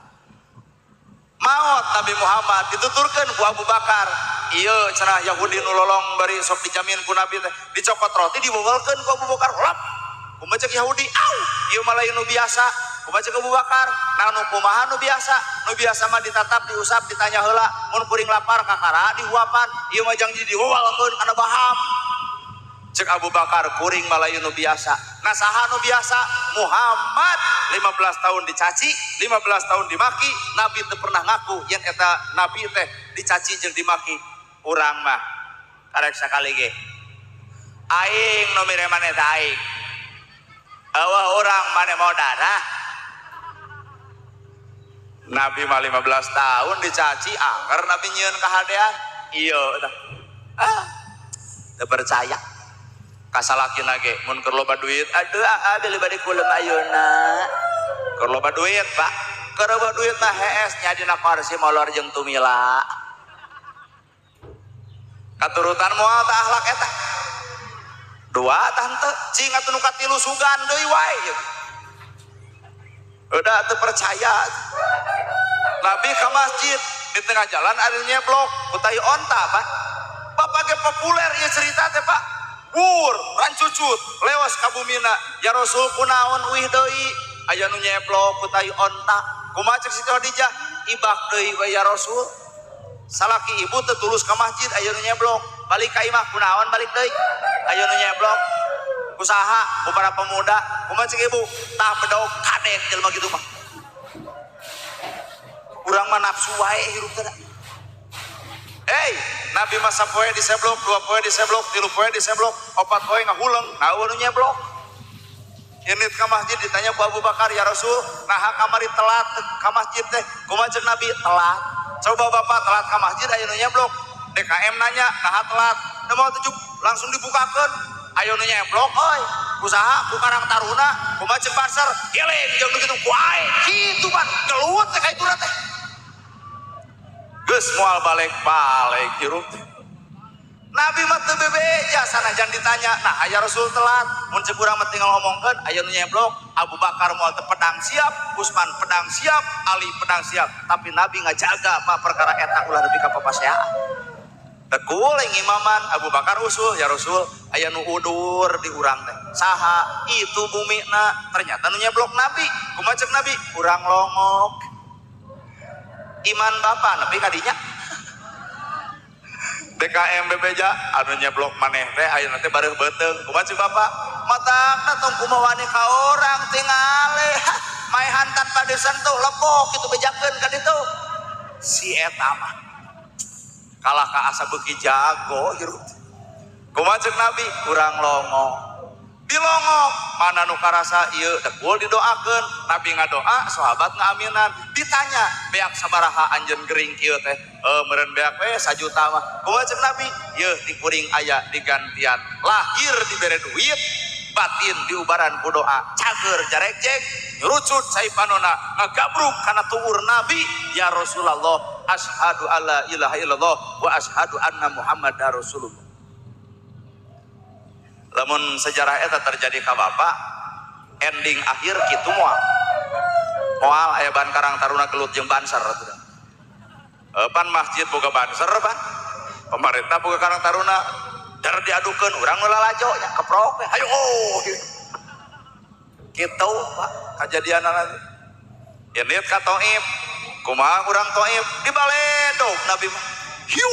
Maot Nabi Muhammad dituturkeun ku Abu Bakar. Ieu cenah Yahudi nu lolong bari sok dijamin ku Nabi teh dicokot roti dibewelkeun ku Abu Bakar. Lap. Kumaha cek Yahudi? Au, ieu mah lain nu biasa. Kumaha cek Abu Bakar? Nah nu kumaha nu biasa? Nu biasa mah ditatap, diusap, ditanya heula, mun kuring lapar kakara dihuapan, ieu mah jang diwewelkeun kana baham. Cek Abu Bakar kuring mah lain nu biasa. Nah saha nu biasa? Muhammad 15 tahun dicaci, 15 tahun dimaki, Nabi teu pernah ngaku yen eta Nabi teh dicaci jeung dimaki. Urang mah karek sakali ge. Aing nu mireman eta aing. Eueuh urang mane mau darah. Nabi mah 15 tahun dicaci anger Nabi nyieun kahadean. Ieu tah. Ah, teu percaya. Kasalakina ge mun keur loba duit, aduh aa beli bade kulem ayeuna. Keur loba duit, Pak. Keur loba duit mah hees nya dina kursi molor jeung tumila. Katurutan moal tah akhlak eta. Dua tah henteu, cing atuh nu katilu sugan deui wae. Udah teu percaya. Nabi ka masjid di tengah jalan ada nyeblok ku tai onta, Pak. Bapak ge populer ieu cerita teh, Pak. Wur, rancucut, lewas ka bumina. Ya Rasul kunaon uih deui? Aya nu nyeblok ku tai onta. Kumaha cek Siti Khadijah? Ibak deui we ya Rasul. Salaki ibu teu tulus ka masjid aya nu nyeblok. Balik ka imah kunaon balik deui? Aya nu nyeblok. Usaha ku para pemuda, kumaha cek ibu? Tah bedog kadek jelema kitu mah. Urang mah nafsu wae hirup teh. Hey, Nabi masa poe diseblok, dua poe diseblok, tilu poe diseblok, opat poe ngahuleng, nah nu nyeblok. Ini ke masjid ditanya ku Abu Bakar, ya Rasul, nah kamari telat ka masjid teh, kumaha cek Nabi? Telat. Coba bapak telat ka masjid aya nu nyeblok. DKM nanya, nah telat. Nu mau tujuh langsung dibukakeun, aya nu nyeblok euy. Usaha ku Karang Taruna, kumaha cek Banser, geleng jeung nu kitu ku aing. Kitu pan, gelut teh ka itu teh. Geus moal balik-balik hirup teh. Nabi mah teu bebeja sanajan ditanya, nah aya Rasul telat, mun cek urang mah tinggal ngomongkeun aya nu nyeblok, Abu Bakar moal teu pedang siap, Utsman pedang siap, Ali pedang siap, tapi Nabi ngajaga apa perkara eta ulah nepi ka papaseaan. Tekul ngimaman Abu Bakar usul, ya Rasul aya nu udur di urang teh. Saha itu bumina, ternyata nu nyeblok Nabi. Kumaha cek Nabi? Urang longok. Iman bapak nepi kadinya. DKM bebeja anu nyeblok maneh teh ayeuna teh bareuh beuteung. Kumaha cek bapak? Matakna tong kumaha wani ka orang tingale. Maehan tanpa disentuh lebok kitu bejakeun ka ditu. Si eta mah kalah ka asa beuki jago hirup. Kumaha cek Nabi? Urang longok. Dilongok mana nu karasa ieu dekul didoakeun. Nabi ngadoa, sahabat ngaaminan. Ditanya, beak sabaraha anjeun gering kieu teh? Meureun beak we sajuta mah. Kumaha cek Nabi? Yeuh ti kuring aya digantian. Lahir dibere duit, batin diubaran ku doa. Cager jarekjek, nyurucut cai panona, ngagabruk kana tuur Nabi, ya Rasulullah, asyhadu alla ilaha illallah wa asyhadu anna Muhammadar Rasulullah. Lamun sejarah eta terjadi ka bapak, ending akhir kitu moal. Moal aya ban Karang Taruna gelut jeung Banser atuh. Pan masjid boga Banser pan. Pemerintah boga Karang Taruna, dar diadukeun urang nu lalajo nya keprok we. Hayo oh. Kitu Pak kajadianana. Indit ka Taif, kumaha urang Taif dibaledog Nabi mah. Hiu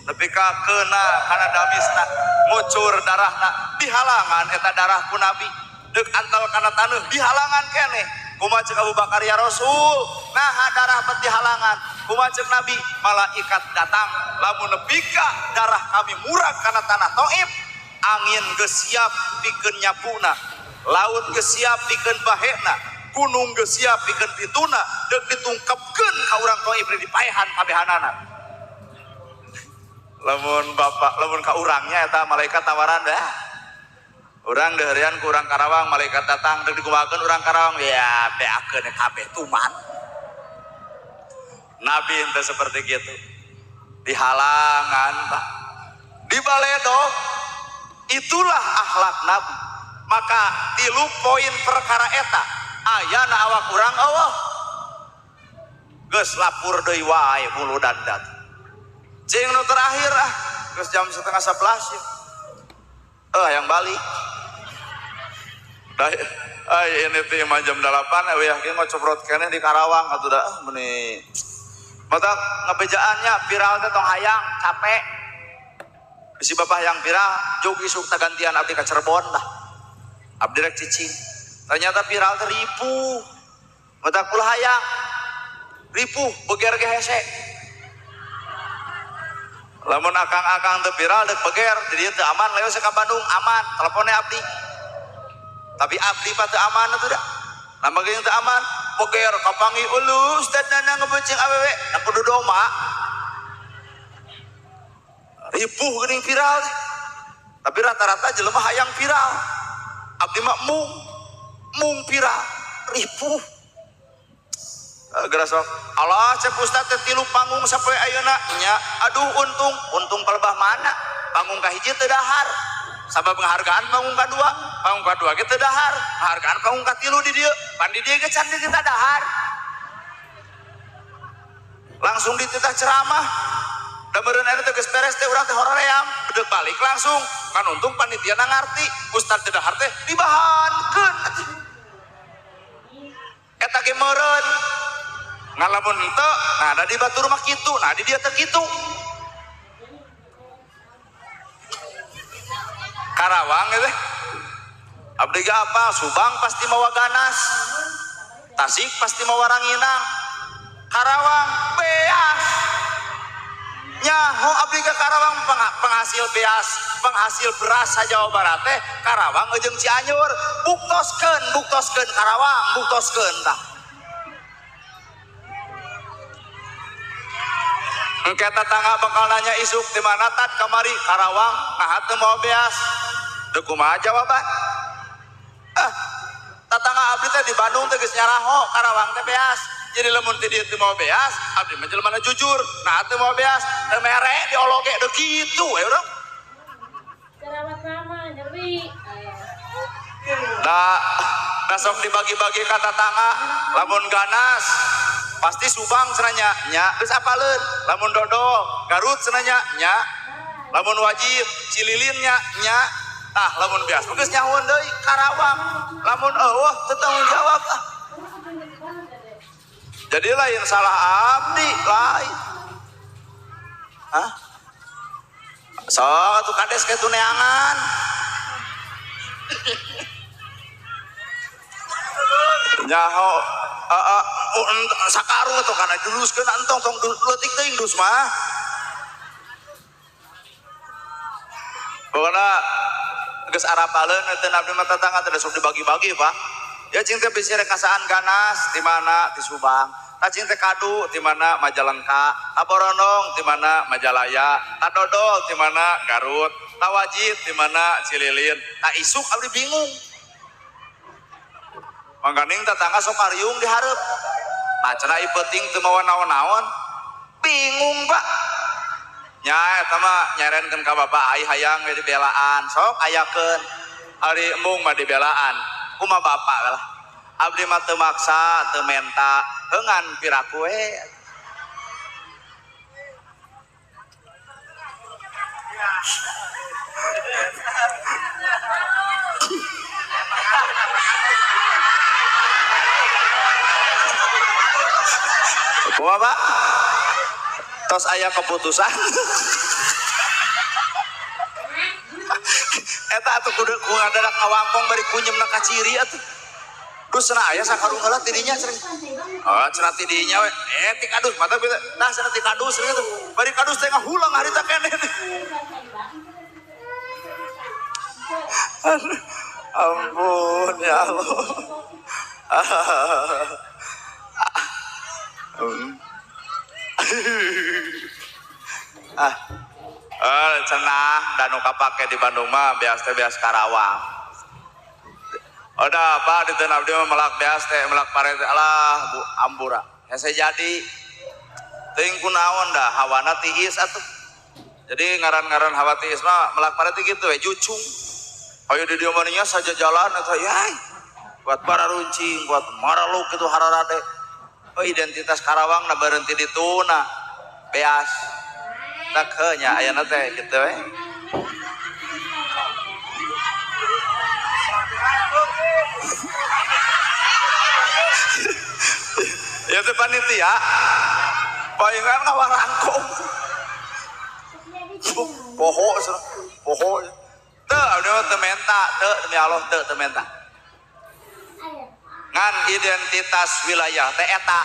nepi ka keuna kana damisna ngucur darahna dihalangan eta darah ku Nabi deuk antal kana taneuh dihalangan keneh. Kumaha cek Abu Bakar, ya Rasul naha darah bet dihalangan? Kumaha cek Nabi? Malaikat datang lamun nepi ka darah kami murag kana tanah Taif, angin geus siap pikeun nyapuna, laut geus siap pikeun bahena, gunung geus siap pikeun pituna, deuk ditungkepkeun ka urang Taif dipaehan kabehanana. Lamun bapak, lamun ka urangnya eta malaikat tawaran dah. Urang deurean ku urang Karawang malaikat datang deuk dikumahakeun urang Karawang ya beakeun kabeh tuman. Nabi henteu seperti kitu. Dihalangan Pak. Di baledog itulah akhlak Nabi. Maka 3 poin perkara eta ayana awak urang eueuh. Geus lapur deui wae bulu dandat. Cing nu terakhir ah geus jam 10:30 ya. Yang balik. Ay ini teh mah jam 8 we yakin ngocoprot keneh di Karawang atuh da meuni. Mata ngebejaannya viral teh tong hayang capek. Bisi bapak yang viral jog isuk tagantian abdi ka Cirebon lah. Abdi rek cicing. Ternyata viral teh ripuh. Mata kula hayang ripuh beger ge hese. Lamun akang-akang teu viral deuk beger di dieu teu aman lewat ka Bandung aman teleponnya abdi. Tapi abdi pa teu aman atuh da. Nama ge teu aman beger kapangi ulu ustad nana ngebeucing awewe da kudu doma. Ripuh geuning viral. Tapi rata-rata jelema hayang viral. Abdi mah mung viral ripuh. Gerasok Allah cek ustad teh 3 panggung sapoe ayeuna nya aduh untung palebah mana panggung kahiji teu dahar sabab penghargaan panggung kadua ge teu dahar penghargaan panggung katilu di dieu pan di dieu ge can kita dahar langsung dititah ceramah da meureun eta teh geus beres teh urang teh hoream bedeg balik langsung kan untung panitia na ngarti ustad teu dahar teh dibahankeun eta ge meureun ngalamun henteu nah da di batur mah kitu nah di dieu teh kitu Karawang teh abdi ge apa Subang pasti mawa ganas Tasik pasti mawa ranginang Karawang beas nyaho abdi ke Karawang penghasil beas penghasil beras sa Jawa Barat teh Karawang jeung Cianjur buktoskeun Karawang buktoskeun tah. Engke tetangga bakal nanya isuk di mana tat kamari Karawang nah teu mau beas. Deuk kumaha jawaban? Ah, tetangga abdi teh di Bandung teh geus nyaraho Karawang teh beas. Jadi lamun teh dieu teu mau beas, abdi mah jelema jujur. Nah teu mau beas, teu mere diologe deuk kitu we urang. Ceramah sama nyeri. Da sok dibagi-bagi ka tetangga lamun ganas pasti Subang cenanya nya geus apaleun lamun dodol Garut cenanya nya lamun wajib Cililin nya nya tah lamun biasa geus nyahoan deui Karawang lamun eueuh teu tanggung jawab ah. Jadi lain salah abdi lain. Hah? Sok atuh kades kitu neangan. Nyaho sakarung atuh kana diluskeun entong tong leutik teuing dus mah. Pokona geus arapaleun teh abdi mah tetangga teh sok dibagi-bagi Pak. Ya cing teh bisi rekasaan ganas di mana di Subang. Ta cing teh kadu di mana Majalengka, ta Boronong di mana Majalaya, ta Dodol di mana Garut, ta Wajid di mana Cililin. Ta isuk abdi bingung. Mangkaning tetangga sok ariung di hareup. Nah cenah ieu peuting teu mawa naon-naon. Bingung Pak. Nya eta mah nyarenkeun ka bapak ai hayang we dibelaan. Sok ayakeun. Ari embung mah dibelaan. Kumaha bapak lah. Abdi mah teu maksa, teu menta, heungan piraku we. Kumaha Pak? Tos aya keputusan. Eta atuh kudu ku ngadadak ngawangkong bari kunyemna ka ciri atuh. Dus cenah aya sakarung heula ti dinya cenah. Oh, cenah ti dinya we. Ti kadus mata kitu. Nah cenah ti kadus cenah kitu. Bari kadus teh ngahulang harita keneh. Aduh, ampun ya Allah. Cenah danu kapake di Bandung mah beas teh beas Karawang. Udah apa di tanah abdi mah melak beas teh melak pare teh alah bu ampura. Hese jadi teuing kunaon dah hawana tiis atuh. Jadi ngaran-ngaran hawa tiis mah melak pare teh kitu we jucung. Ayo di dieu mah nya saja jalan eta yai. Kuat bararuncing, kuat maraluk kitu hararade. Oh identitas Karawang na berhenti di tuna beas. Tak heuh nya ayana teh kitu we. Ya teh panitia palingan ngawarangkong poho poho teu abdi mah teu menta teu demi Allah teu teu menta ngan identitas wilayah teh eta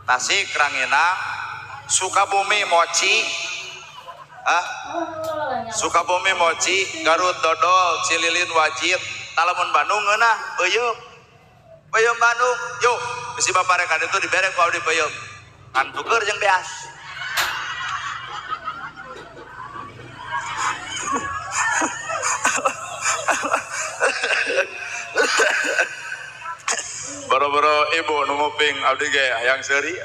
Tasik Ranginang Sukabumi mochi ah Sukabumi mochi Garut dodol Cililin wajib talamun Bandung ngeunah peuyeum peuyeum Bandung yuk bisi bapak rekan itu dibere ku abdi peuyeum ngan tuker jeung beas. Boro-boro ibu nu nguping abdi ge hayang seuri.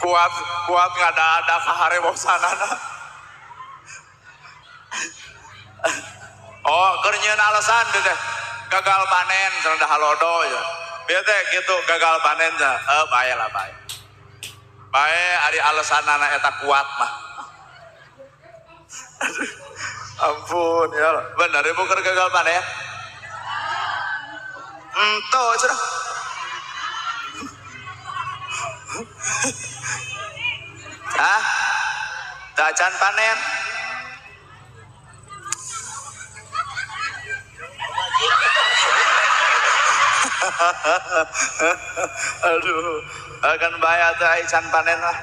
Kuat kuat ngada-ada kaharebosanana. Oh, keur nyieun alasan teh gagal panen cenah da halodo ya. Bieu teh kitu gagal panen cenah. Bae lah bae. Bae ari alasanana eta kuat mah. Ampun ya. Bener ibu keur gagal panen? Ento cenah. Ah, tak can panen. Aduh, akan bahaya tuh ai can panen lah.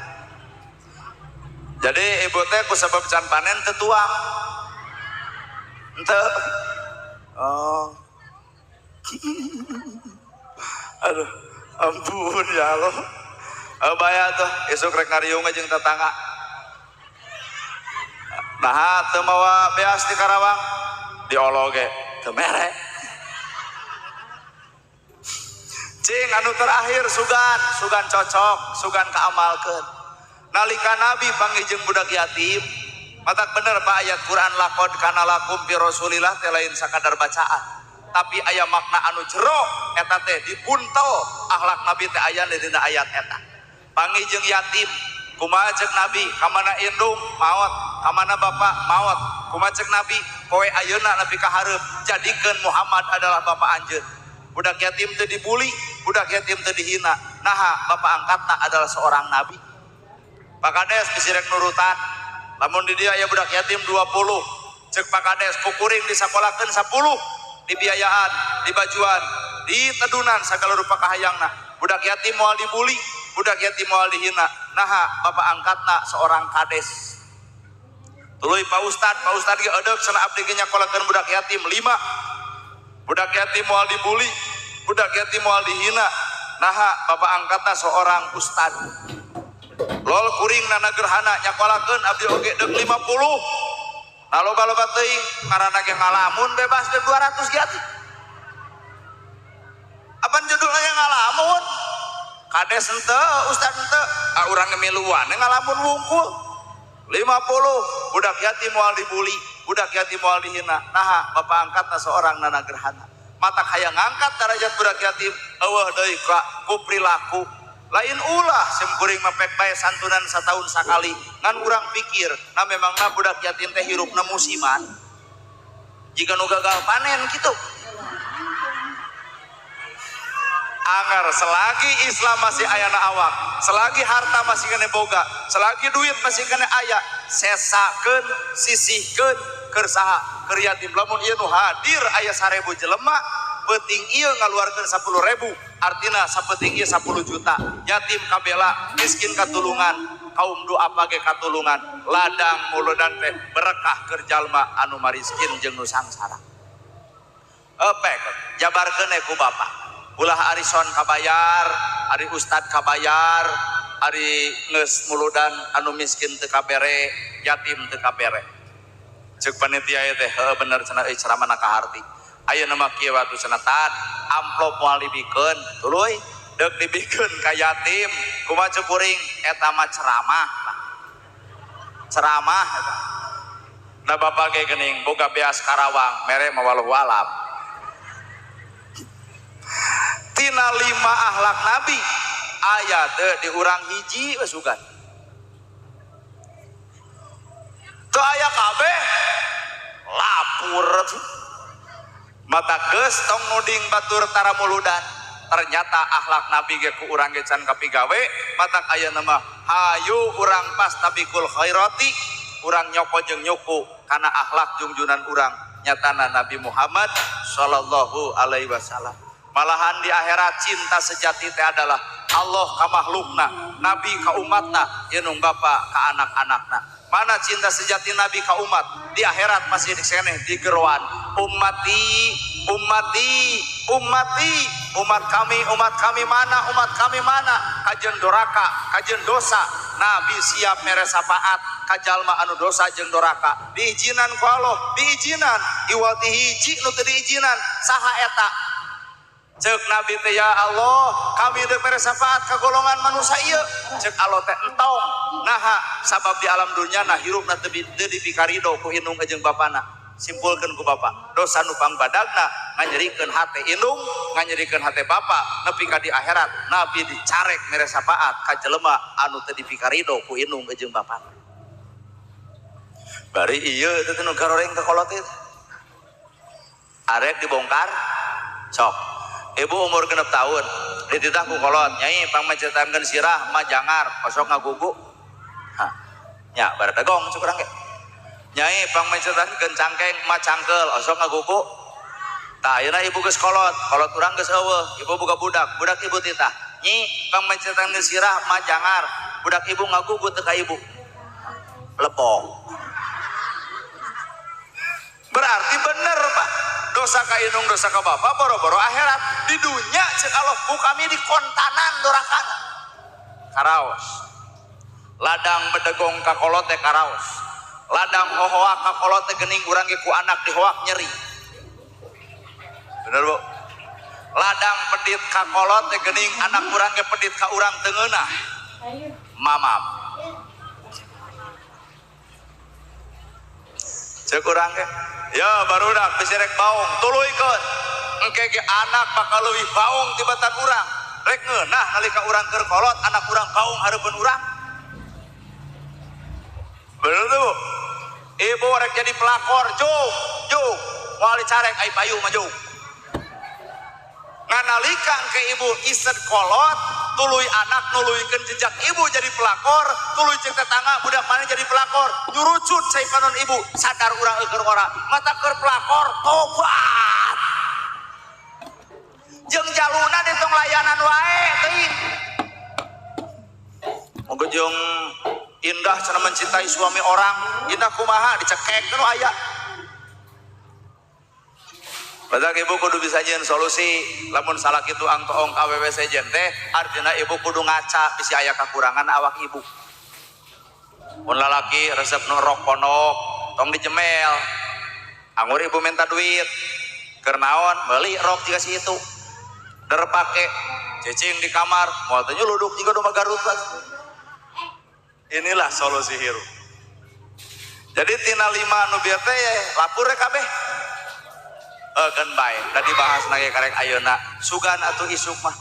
Jadi ibu teh ku sebab can panen teu tuang. Henteu. Oh. Aduh, ampun ya Allah. Bahaya tuh, isuk rek ngariung jeung tetangga. Nah, teu mawa beas di Karawang, diolo ge, teu mere. Cing anu terakhir sugan, sugan cocok, sugan kaamalkeun. Nalika Nabi panggih jeung budak yatim, matak bener Pak ayat Quran laqad kana lakum fi Rasulillah teh lain sakadar bacaan. Tapi aya makna anu jero eta teh dipuntel akhlak Nabi teh aya dina ayat eta. Panggih jeung yatim, kumaha ceuk Nabi, kamana indung maot, kamana bapak maot, kumaha ceuk Nabi, poe ayeuna nepi ka hareup, jadikeun Muhammad adalah bapak anjeun. Budak yatim teu dibuli, budak yatim teu dihina. Naha bapak angkatna adalah seorang nabi. Pak Kades bisi rek nurutan, lamun di dieu aya budak yatim 20, ceuk Pak Kades kukuring disakolakeun 10, dibiayaan, dibajuan, ditedunan sagala rupa kahayangna. Budak yatim moal dibuli, budak yatim moal dihina. Naha bapak angkatna seorang kades. Tuluy Pak Ustad, Pak Ustad ge edeuk cenah abdi ge nyakolakeun budak yatim 5. Budak yatim moal dibuli, budak yatim moal dihina. Naha bapak angkatna seorang ustad. Lol kuring nana gerhana nyakolakeun abdi oge deuk 50. Nah loba-loba teuing ngaranna ge ngalamun bebas deuk 200 ge atuh. Apan judulna yang ngalamun? Kades henteu, ustad henteu, ah urang miluan ngalamun wungkul. 50 budak yatim moal dibuli, budak yatim moal dihina. Naha bapak angkatna seorang nana gerhana. Matak hayang ngangkat derajat budak yatim, eueuh deui ka ku perilaku. Lain ulah simkuring mah pek bae santunan satahun sakali. Ngan urang pikir, nah memangna budak yatim teh hirupna musiman. Jika nu gagal panen kitu. Anger selagi Islam masih ayana awak, selagi harta masih kene boga, selagi duit masih kene aya, sesakeun, sisihkeun keur saha? Keur yatim. Lamun ieu nu hadir aya 1000 jelema, peuting ieu ngaluarkeun 10.000, artina sapeuting ieu 10 juta. Yatim kabela, miskin katulungan, kaum doa ge katulungan, ladang muludan teh berkah keur jalma anu mariskin jeung nu sangsara. Epek jabarkeun ku bapak. Ulah arison kabayar, ari ustad kabayar, ari geus muludan anu miskin teu kabere, yatim teu kabere. Ceuk panitia ieu teh heuh bener cenah euy ceramahna kaharti. Ayeuna mah kieu atuh cenah tad, amplop moal dibikeun, tuluy deuk dibikeun ka yatim, kumaha ceuk kuring eta mah ceramah. Ceramah eta. Da bapak ge geuning boga beas Karawang, mere mah walau alam. Tina 5 akhlak nabi aya teu di urang hiji we sugan. Teu aya kabeh lapur mata geus tong nuding batur tara muludan. Ternyata akhlak nabi ge ku urang ge can kapigawe, matak aya mah hayu urang pastabikul khairati, urang nyoko jeung nyuku kana akhlak jungjunan urang nyatana Nabi Muhammad sallallahu alaihi wasallam. Malahan di akhirat cinta sejati teh adalah Allah ka makhlukna, Nabi ka umatna, indung bapa ka anak-anakna. Mana cinta sejati Nabi ka umat? Di akhirat masih diseneh di geroan. Ummati, ummati, ummati, umat kami mana, umat kami mana? Kajeun doraka, kajeun dosa. Nabi siap mere syafaat ka jalma anu dosa jeung doraka. Diizinan ku Allah, diizinan. Iwati hiji nu teu diizinan, saha eta? Cek Nabi teh ya Allah, kami deuk mere syafaat ka golongan manusia ieu. Cek Allah teh entong. Naha sabab di alam dunya nah hirupna teu dipikarido ku indung jeung bapana. Simpulkeun ku bapa, dosa nu pangbadagna nganyerikeun hate indung, nganyerikeun hate bapa, nepi ka di akhirat Nabi dicarek mere syafaat ka jelema anu teu dipikarido ku indung jeung bapana. Bari ieu teh nu garoreng ka kolot teh. Arek dibongkar sok. Ibu umur 6 tahun, dititah ku kolot, nyai pangmencetankeun sirah mah jangar, osok ngagugu. Hah. Nya baradegong cuk urang ge. Nyai pangmencetankeun cangkeng mah cangkeul, osok ngagugu. Tah ayeuna ibu geus kolot, kolot urang geus eueuh, ibu boga budak, budak ibu titah. Nyi pangmencetankeun sirah mah jangar, budak ibu ngagugu teu ka ibu. Lebong. Berarti bener Pak. Dosa ka indung, dosa ka bapa, boro-boro akhirat. Di dunya cek Allah ku kami di kontanan dorakana. Karaos. Ladang bedegong ka kolot teh karaos. Ladang hohoak ka kolot teh geuning urang ge ku anak dihoak nyeri. Bener Bu? Ladang pedit ka kolot teh geuning anak urang ge pedit ka urang teu ngeunah. Mamam. Cek urang ge ya barudak bisi rek baung tuluykeun. Engke ge anak bakal leuwih baung tibatan urang. Rek ngeunah nalika urang keur kolot anak urang baung hareupeun urang. Bener tuh Bu? Ibu rek jadi pelakor, jung, jung. Moal dicarek ai payu mah jung. Nganalika engke ibu iset kolot, tuluy anak nuluykeun jejak ibu jadi pelakor, tuluy ceuk tetangga budak mana jadi pelakor, nyurucut cai panon ibu, sadar urang eueur ora, mata keur pelakor tobat. Jeung jaluna di tong layanan wae teuing. Moga jeung indah cenah mencintai suami orang, indah kumaha dicekek nu aya. Badak ibu kudu bisa nyieun solusi, lamun salah kitu angtoong ka awewe sejen teh, artina ibu kudu ngaca bisi aya kakurangan awak ibu. Mun lalaki resep nu rok pondok, tong dijemel. Anggur ibu minta duit, keur naon meuli rok jiga si itu. Der pake cicing di kamar, moal teh nyuluduk jiga domba Garut. Inilah solusi hirup. Jadi tina 5 nu bieu teh lapur kabeh. Kan bae tadi bahas nage karek ayeuna sugan atuh isuk mah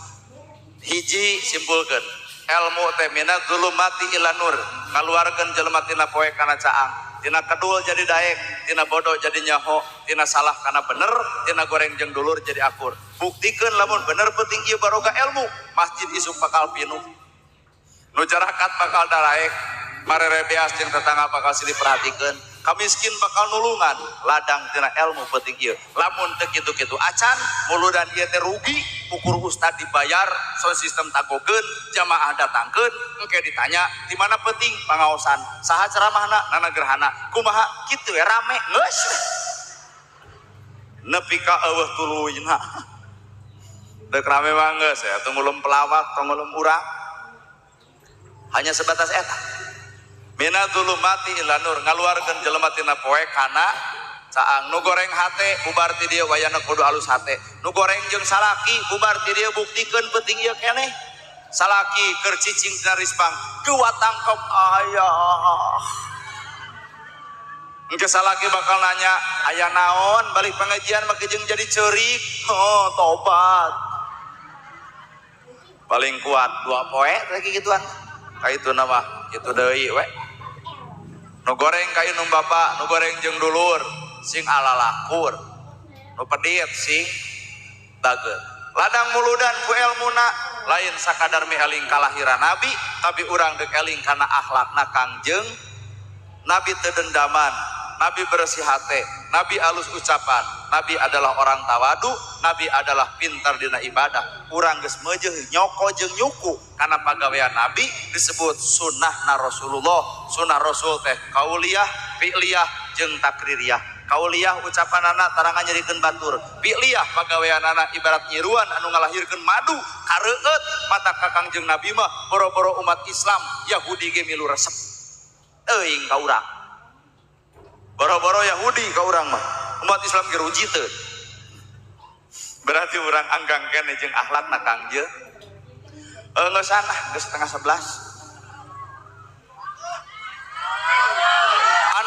hiji simpulkeun ilmu teh minaz zulumati ila nur, ngaluarkeun jelema tina poe kana caang, tina kedul jadi daek, tina bodoh jadi nyaho, tina salah kana bener, tina goreng jeung dulur jadi akur. Buktikeun lamun bener penting ieu baroga ilmu, masjid isuk bakal pinuh, nu jarakat bakal daraek, marere beas jeung tetangga bakal silih perhatikeun, kamiskin bakal nulungan, ladang tina ilmu penting ieu. Lamun teu kitu-kitu acan, muludan ieu teh rugi, ukur ustad dibayar, sound system tagokeun, jamaah datangkeun, engke ditanya di mana penting pangaosan, saha ceramahna, nana gerhana, kumaha kitu we rame geus. Nepi ka eueuh tuluyna. Dek rame mah geus ya, tong ngulum pelawak, tong ngulum urang. Hanya sebatas eta. Mina dzulumati ila nur, ngaluarkeun jelema tina poe kana caang. Nu goreng hate bubar ti dieu wayahna kudu alus hate. Nu goreng jeung salaki bubar ti dieu buktikeun penting ieu keneh. Salaki keur cicing dina rispang, dua tangkep ayah. Engke salaki bakal nanya, aya naon balik pengajian make jeung jadi ceurik. Oh, tobat. Paling kuat dua poe lagi gituan. Ka itu nama kitu deui we. Nu goreng ka indung bapa, nu goreng jeung dulur, sing alalakur. Nu pedit sing bager. Ladang muludan ku elmuna lain sakadar mieling kalahiran nabi, tapi urang deuk eling kana akhlakna Kangjeng Nabi teu dendaman, Nabi bersih hate, Nabi alus ucapan, Nabi adalah orang tawadu, Nabi adalah pintar dina ibadah. Urang geus meujeuh nyoko jeung nyuku kana pagawean Nabi disebut sunnahna Rasulullah. Sunnah Rasul teh kauliyah, fi'liyah jeung takririyah. Kauliyah ucapanana tarangan nyerikeun batur, fi'liyah pagaweanana ibarat nyiruan anu ngalahirkeun madu kareueut mata ka Kangjeng Nabi mah boro-boro umat Islam Yahudi ge milu resep teuing ka urang. Boro-boro Yahudi ka urang mah umat Islam ge ruji teu. Berarti urang anggang keneh jeung akhlakna Kangjeng. Geus ah geus 10:30.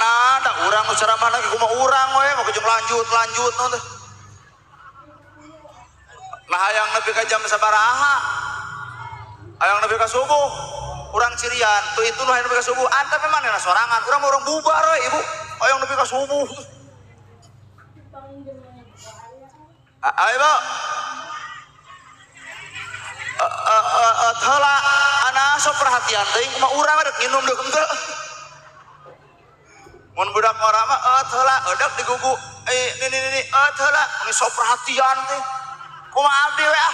Ada urang nu ceramah lagi kumaha urang we mah jeung lanjut nu teh. Nah hayang nepi ka jam sabaraha? Hayang nepi ka subuh. Urang cirian tuh itu nu hayang nepi ka subuh. Antep manehna sorangan, urang mah urang bubar we ibu. Hayang nepi ka subuh. Ayo Bu. Heula ana sok perhatian teuing kumaha urang rek nginum deuk henteu. Mun budak ngora mah heula eudeuk digugu. Ini heula mun sok perhatian teh. Kumaha abdi we ah.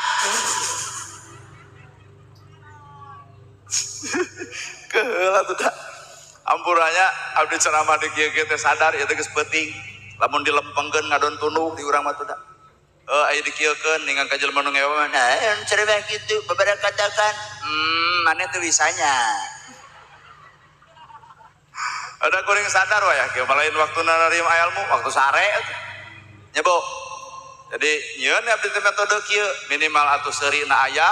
Keheula tuh da. Ampuranya abdi ceramah di kieu-kieu teh sadar ieu teh geus peuting. Lamun dilempengkeun ngadon tunduh di urang mah tuh da. Aya dikieukeun ningan ka jelema nu ngewe mah nah ceramah kitu babara katakan maneh teu bisanya. Ada kuring sadar wah ya, kieu mah lain waktuna narima ilmu, waktu sare nya Bu. Jadi nyieun abdi teh metode kieu minimal atuh seurina aya,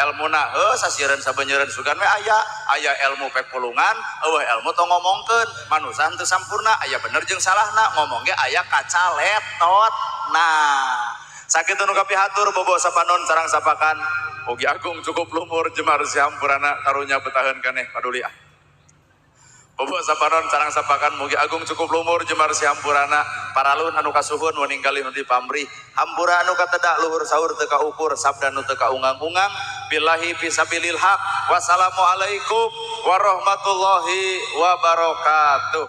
elmuna heuh sasieureun sabeunyereun sugan we aya, aya ilmu pepulungan, eueuh ilmu tong ngomongkeun, manusa henteu sampurna, aya bener jeung salahna, ngomong ge aya kacaletotna. Sakitu nu kapihatur bobo sapanon sarang sapakan, mugi agung cukup lumur jemar sihampurana karunya betaheun keneh paduli ah. Bobo sapanon sarang sapakan mugi agung cukup lumur jemar sihampurana paralun anu kasuhun weninggali nu dipamrih hampura anu katedak luhur sahur teu kaukur sabda nu teu kaungang-ungang billahi fisabilil haq. Wassalamualaikum warahmatullahi wabarakatuh.